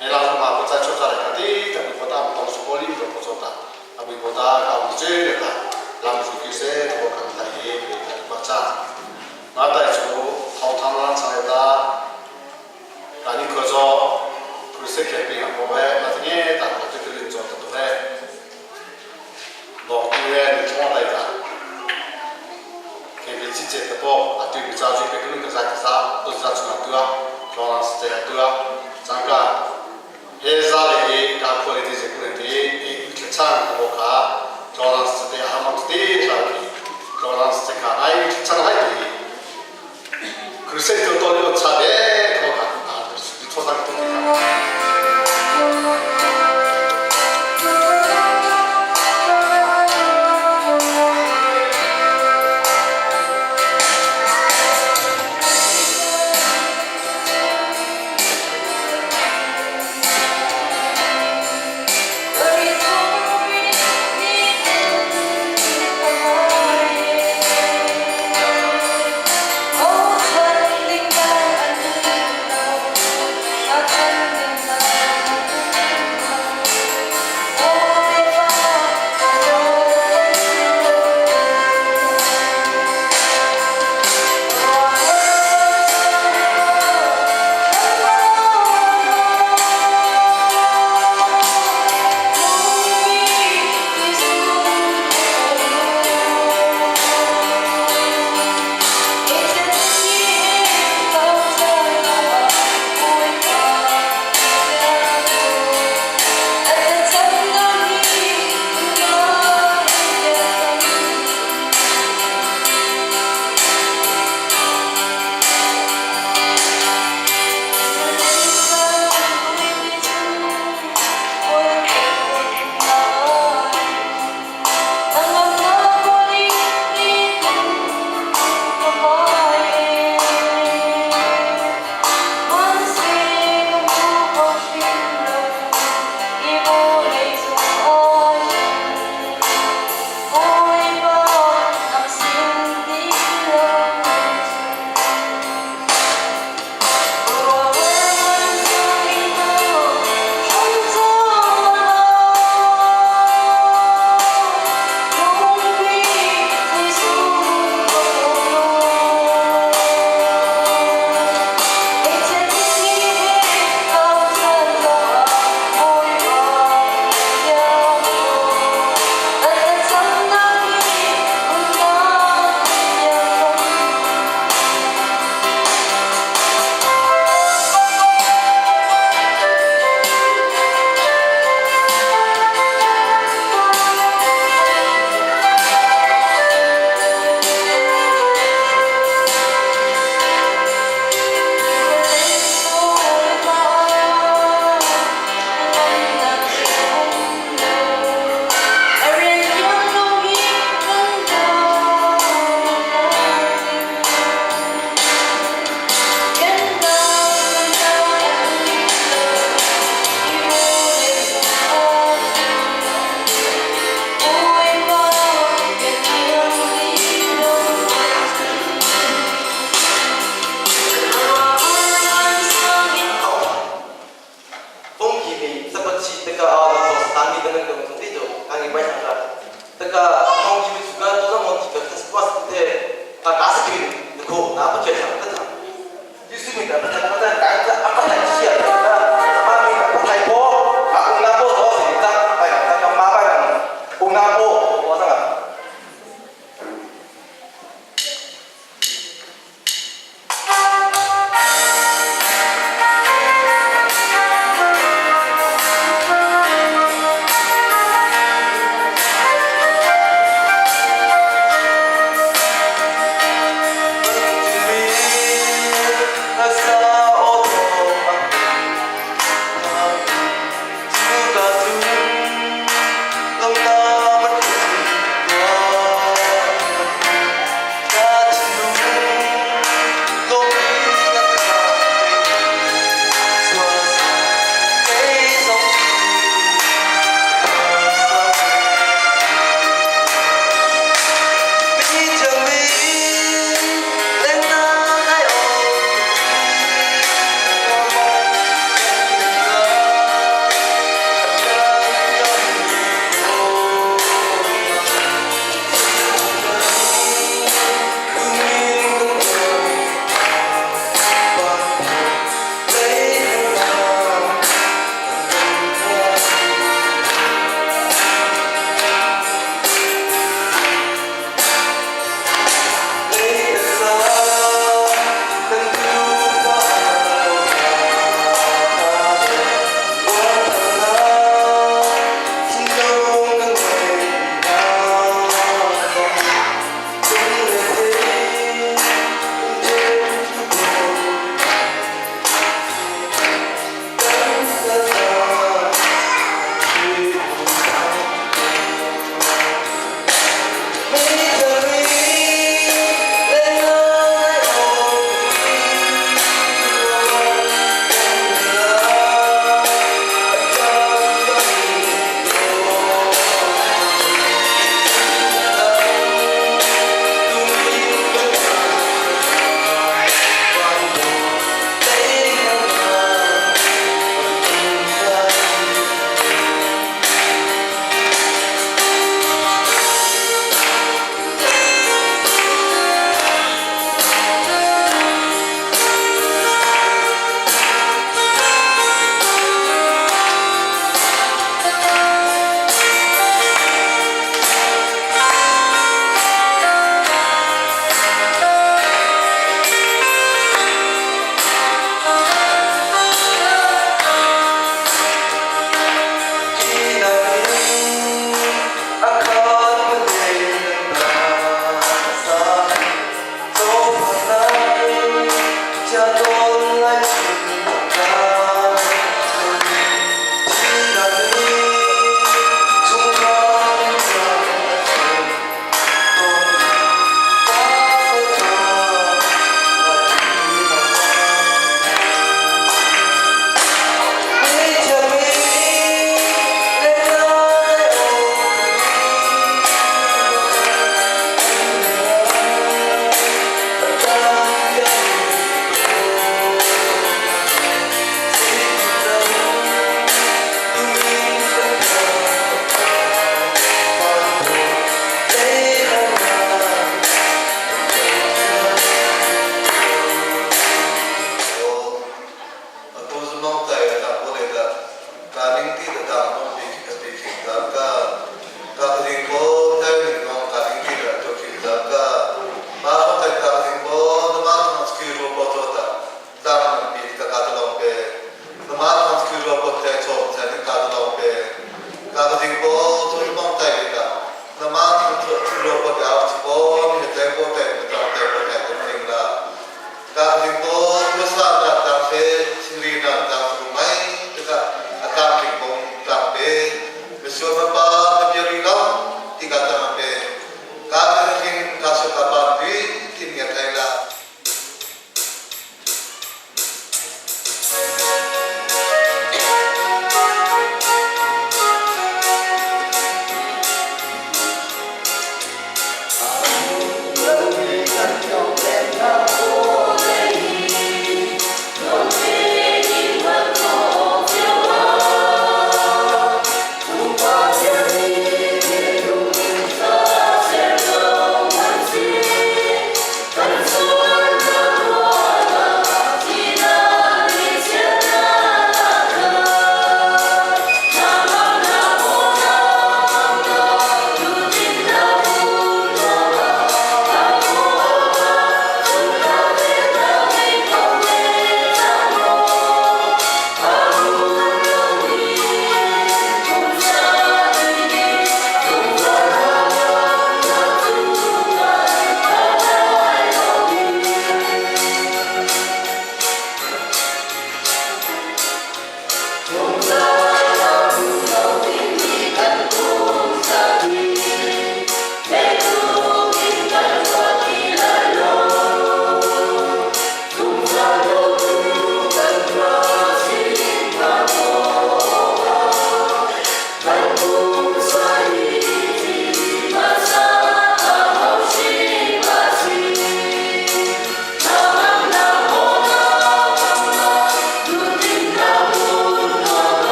没让我马不再出来，可的，等我当。Abibota ka wi che ka lam su ki se to kan ta he ke ta pa cha na tai chu thong thang lan sa ta ka ni ko zo crusade ke pi ha ko he ma ti ne ta ko te lin zo ta to he lo ti le ni thong tai ta ke bi chi che ta po a ti bi cha ju ke ku ka za ka sa to za chu na tu a lo lan se tu a chang ka he za le he ka quality je ku ne te e ke chang ko ka lo lan se te ha ma te tla ki lo lan se ka ai chang hai ti crusade to to lo cha de ko ka a to sa to ka.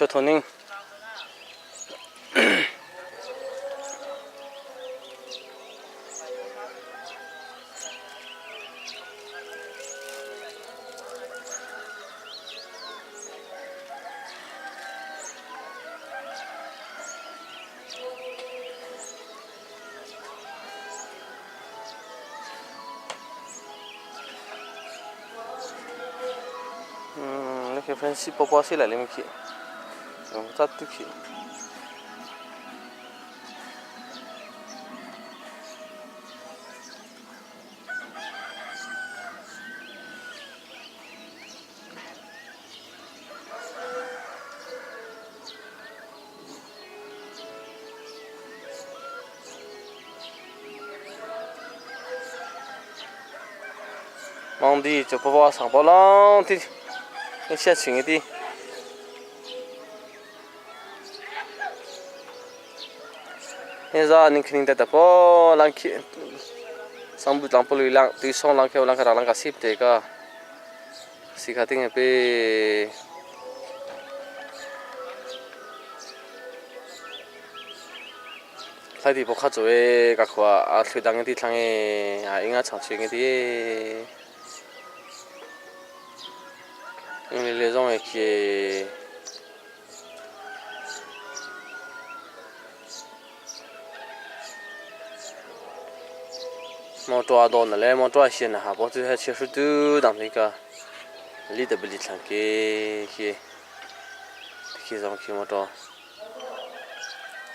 Chu thoning. Khi friendship popo si lai le khi. Chat tu khi. Mang đi cho bố sang bố long thì cái xe chỉnh đi hiện giờ ninh khinh ta po lang khi sang bu lang pului lang tui song lang kheu lang khara lang ka sip te ka si kha ting pe Thlai ti bawk kha cu ee ka khua a thli dang in ti thlang ee a ing a chang ching ti ee ing le le zong e khi motor a dawn na le motor a hian na ha bo chu he chia hru tu dang ni ka li te bili thlang ke khi khi zong khi motor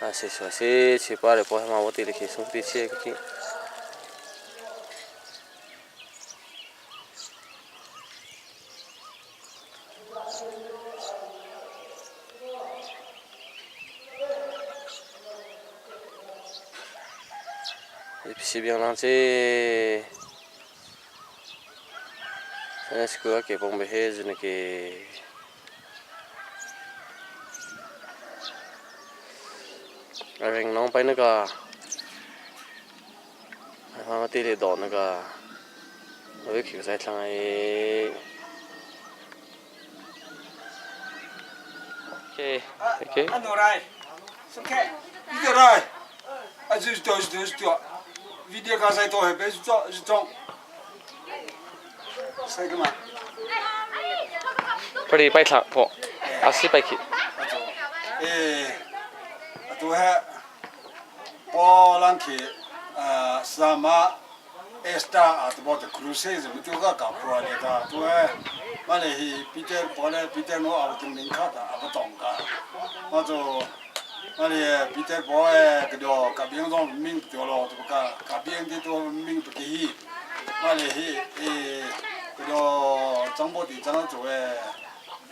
a se se se che pa re po ma wo ti le khi sung ti che khi Si biang lang che school ke pong be he zun ke a reng nong pai na ka ma ti le do na ka oi khi sai thlang ai Okay, okay. 啊，来，松开，你就来，啊，就是做就是做，video 刚才做还别做是装，谁个嘛？ พอดีไปถักพออาซีไปขิ 诶，都系波兰去，呃，萨马。esta atbo de cruise me tu ka ka pro le ta tu he ma le hi Peter pole Peter no au tung ning kha ta ab tong ka ma zo ma le Peter bo e ke do ka biang zong ming tu lo tu ka ka biang ti tu ming tu ki hi ma le hi e ke do zang bo di zang zo e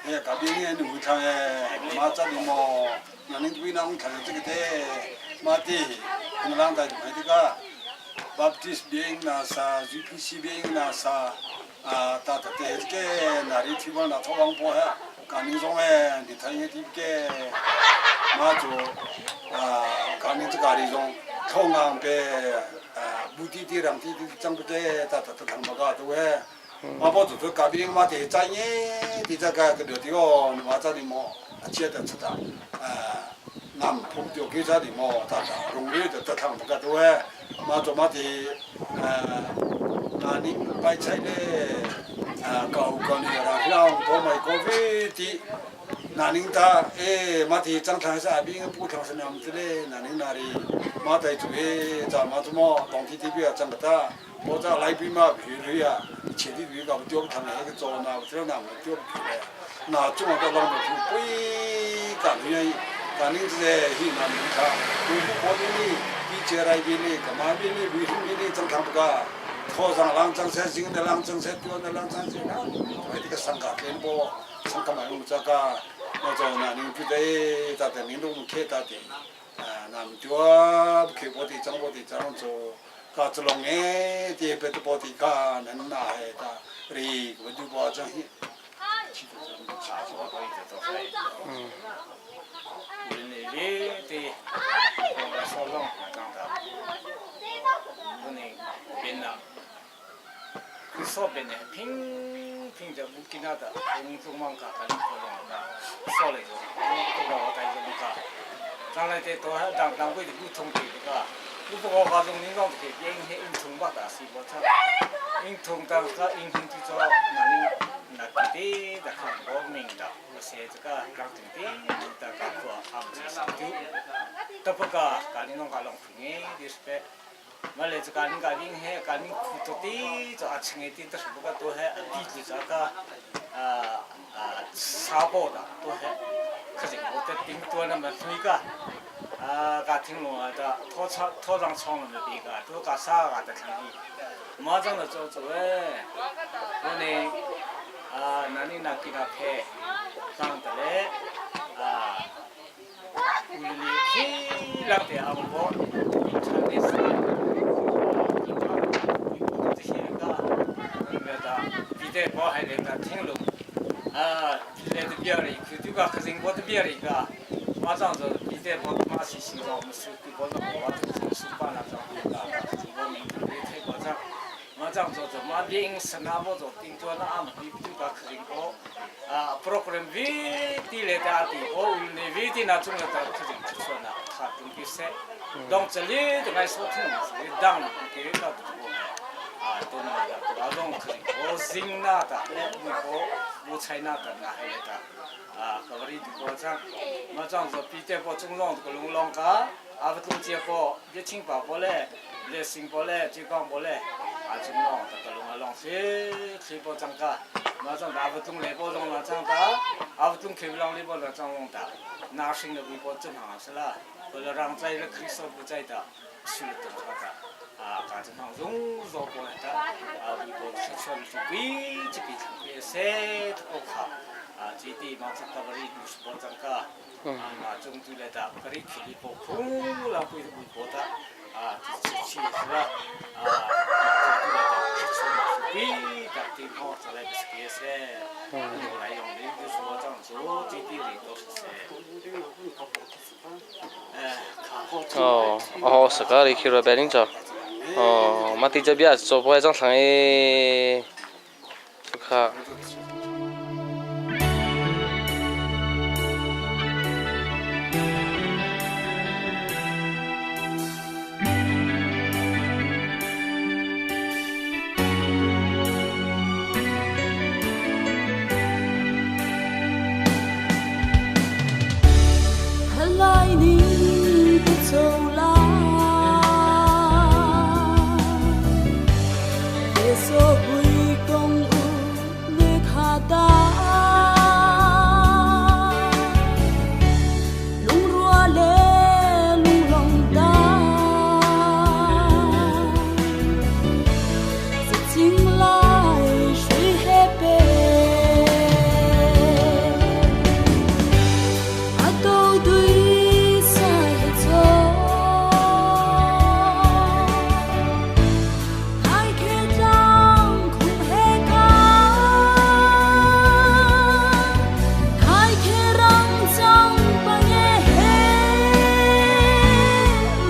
he ka biang ye nu chang e ma za ni mo na ning tu na ung than这个de ma ti na lang da ma ti ka Baptist being na sa UPC being na sa 啊，大大的这个哪里地方那土王坡哈，干宁中哎，你睇一啲嘅马祖啊，干宁这个里中，土王的啊，目的地让地地长不得，大大的他们个都哎，马坡祖都搞边马的在呢，的这个个地方马在里么，接的吃的啊。南浦就其他地么，大大农业就得他们个都哎。มาตัวมาที่นานิไปใช้เลยเก่าก่อนนี่เราพี่น้องพอไม่ก็วิธีนานิตาเอมาที่จังทางสาบิงผู้ทางสนามทะเลนานินารีมาแต่จุเอจะมาตัวมอตองที่ที่เบียจังตาพอจะไล่พี่มาพี่เรือเฉียดที่กับเจ้าทางไหนก็โจนาเจ้าหน้าเจ้า那中国的老百姓不干愿意，但你这些那你看，都不过的你。接来边哩，干嘛边哩，旅行边哩，正看不个，头上浪正车，进的浪正车，丢的浪正车，哎，这个上卡天波，上卡买我们这个，那做那你觉得咋的？你都唔开咋的？啊，那么就啊，开波的，张波的，这样做，搞这龙哎，这别的波的卡，能拿哎的，哩，我就把这些。嗯。 그 수업에는 핑핑 저 묻긴 하다. 웅둥만 가까이 보는 소리죠. 웅둥가 왔다 이제 뭔가 장래 때 또 당 당고이 무통 되니까 우보가 가정 인간 그 잉해 인통 받아 시보차 인통 다가 인통 뒤저 나는 나기데 다카 고민다 세즈가 랑등데 다가 그 암지ตปกะกาลินองกาลอง핑에 디스페 말레 저 가린 가린 해 가린 쿠토티 저 아층에 띠 또 뭐가 또 해. 비지 자가 啊沙包的都还可是我在顶多那么推个啊，个听落的拖长拖长长了么别个，都个啥个的看你，马上的做做哎，我呢啊，哪里那给他拍，长得嘞啊，屋里天亮的阿婆，穿的是，这些个，那个比在包还来的听落。啊，来的比较嘞，可这个可是我的比较嘞个，马上就比在包马是新装，我们是给包装，我这是办了装，啊，我们太包装，马上做做马边是那么做，顶多那俺们比这个可是我啊，program 为的来的的，我们为的那种的可是出错呢，他东西塞，当这里的来说听是当给个不啊，都那个，阿种可是我新那的，我我采纳的那还来的，啊，可不里的国家，我这是比得过中浪这个龙浪个，阿不东接过，热情宝宝嘞，热心宝嘞，健康宝嘞，啊，中浪这个龙啊浪谁谁包张个，我这阿不东来包中浪张个，阿不东开不浪来包浪张龙的，拿新的微博正好是啦，为了让在了可以说不在的，去了多少的。啊，家阵行融入过来的，啊，微博出出是规这边规些都卡，啊，这地方这个不是就是保障个，啊，那中途来的，可以去里包空了规微博的，啊，这去是吧？啊，中途来的出出是规的地方再来是规些，用来用的就是保障做这地里都是些，哎，卡。哦哦，是个你去了白领走。哦，马蒂这边做不爱张床诶，不卡。看来你不走了，别说回讲有你卡达，拢热咧拢浪打，一情来水彼边。啊，到对西走，海客栈困彼间，海客人装扮的彼路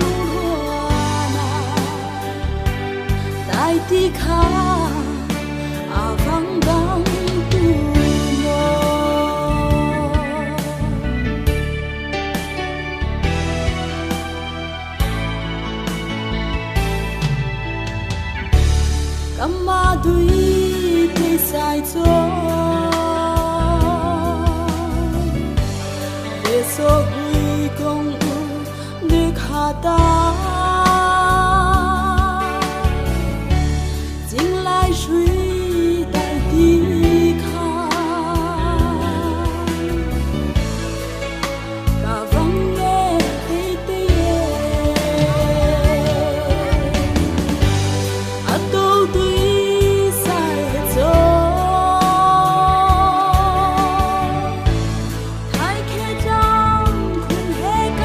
啊，大地卡阿放荡不落。干嘛对比赛做？别说归讲有你卡达，进来水大地卡，甲风的地地耶。啊，到对西走，海客栈困彼间，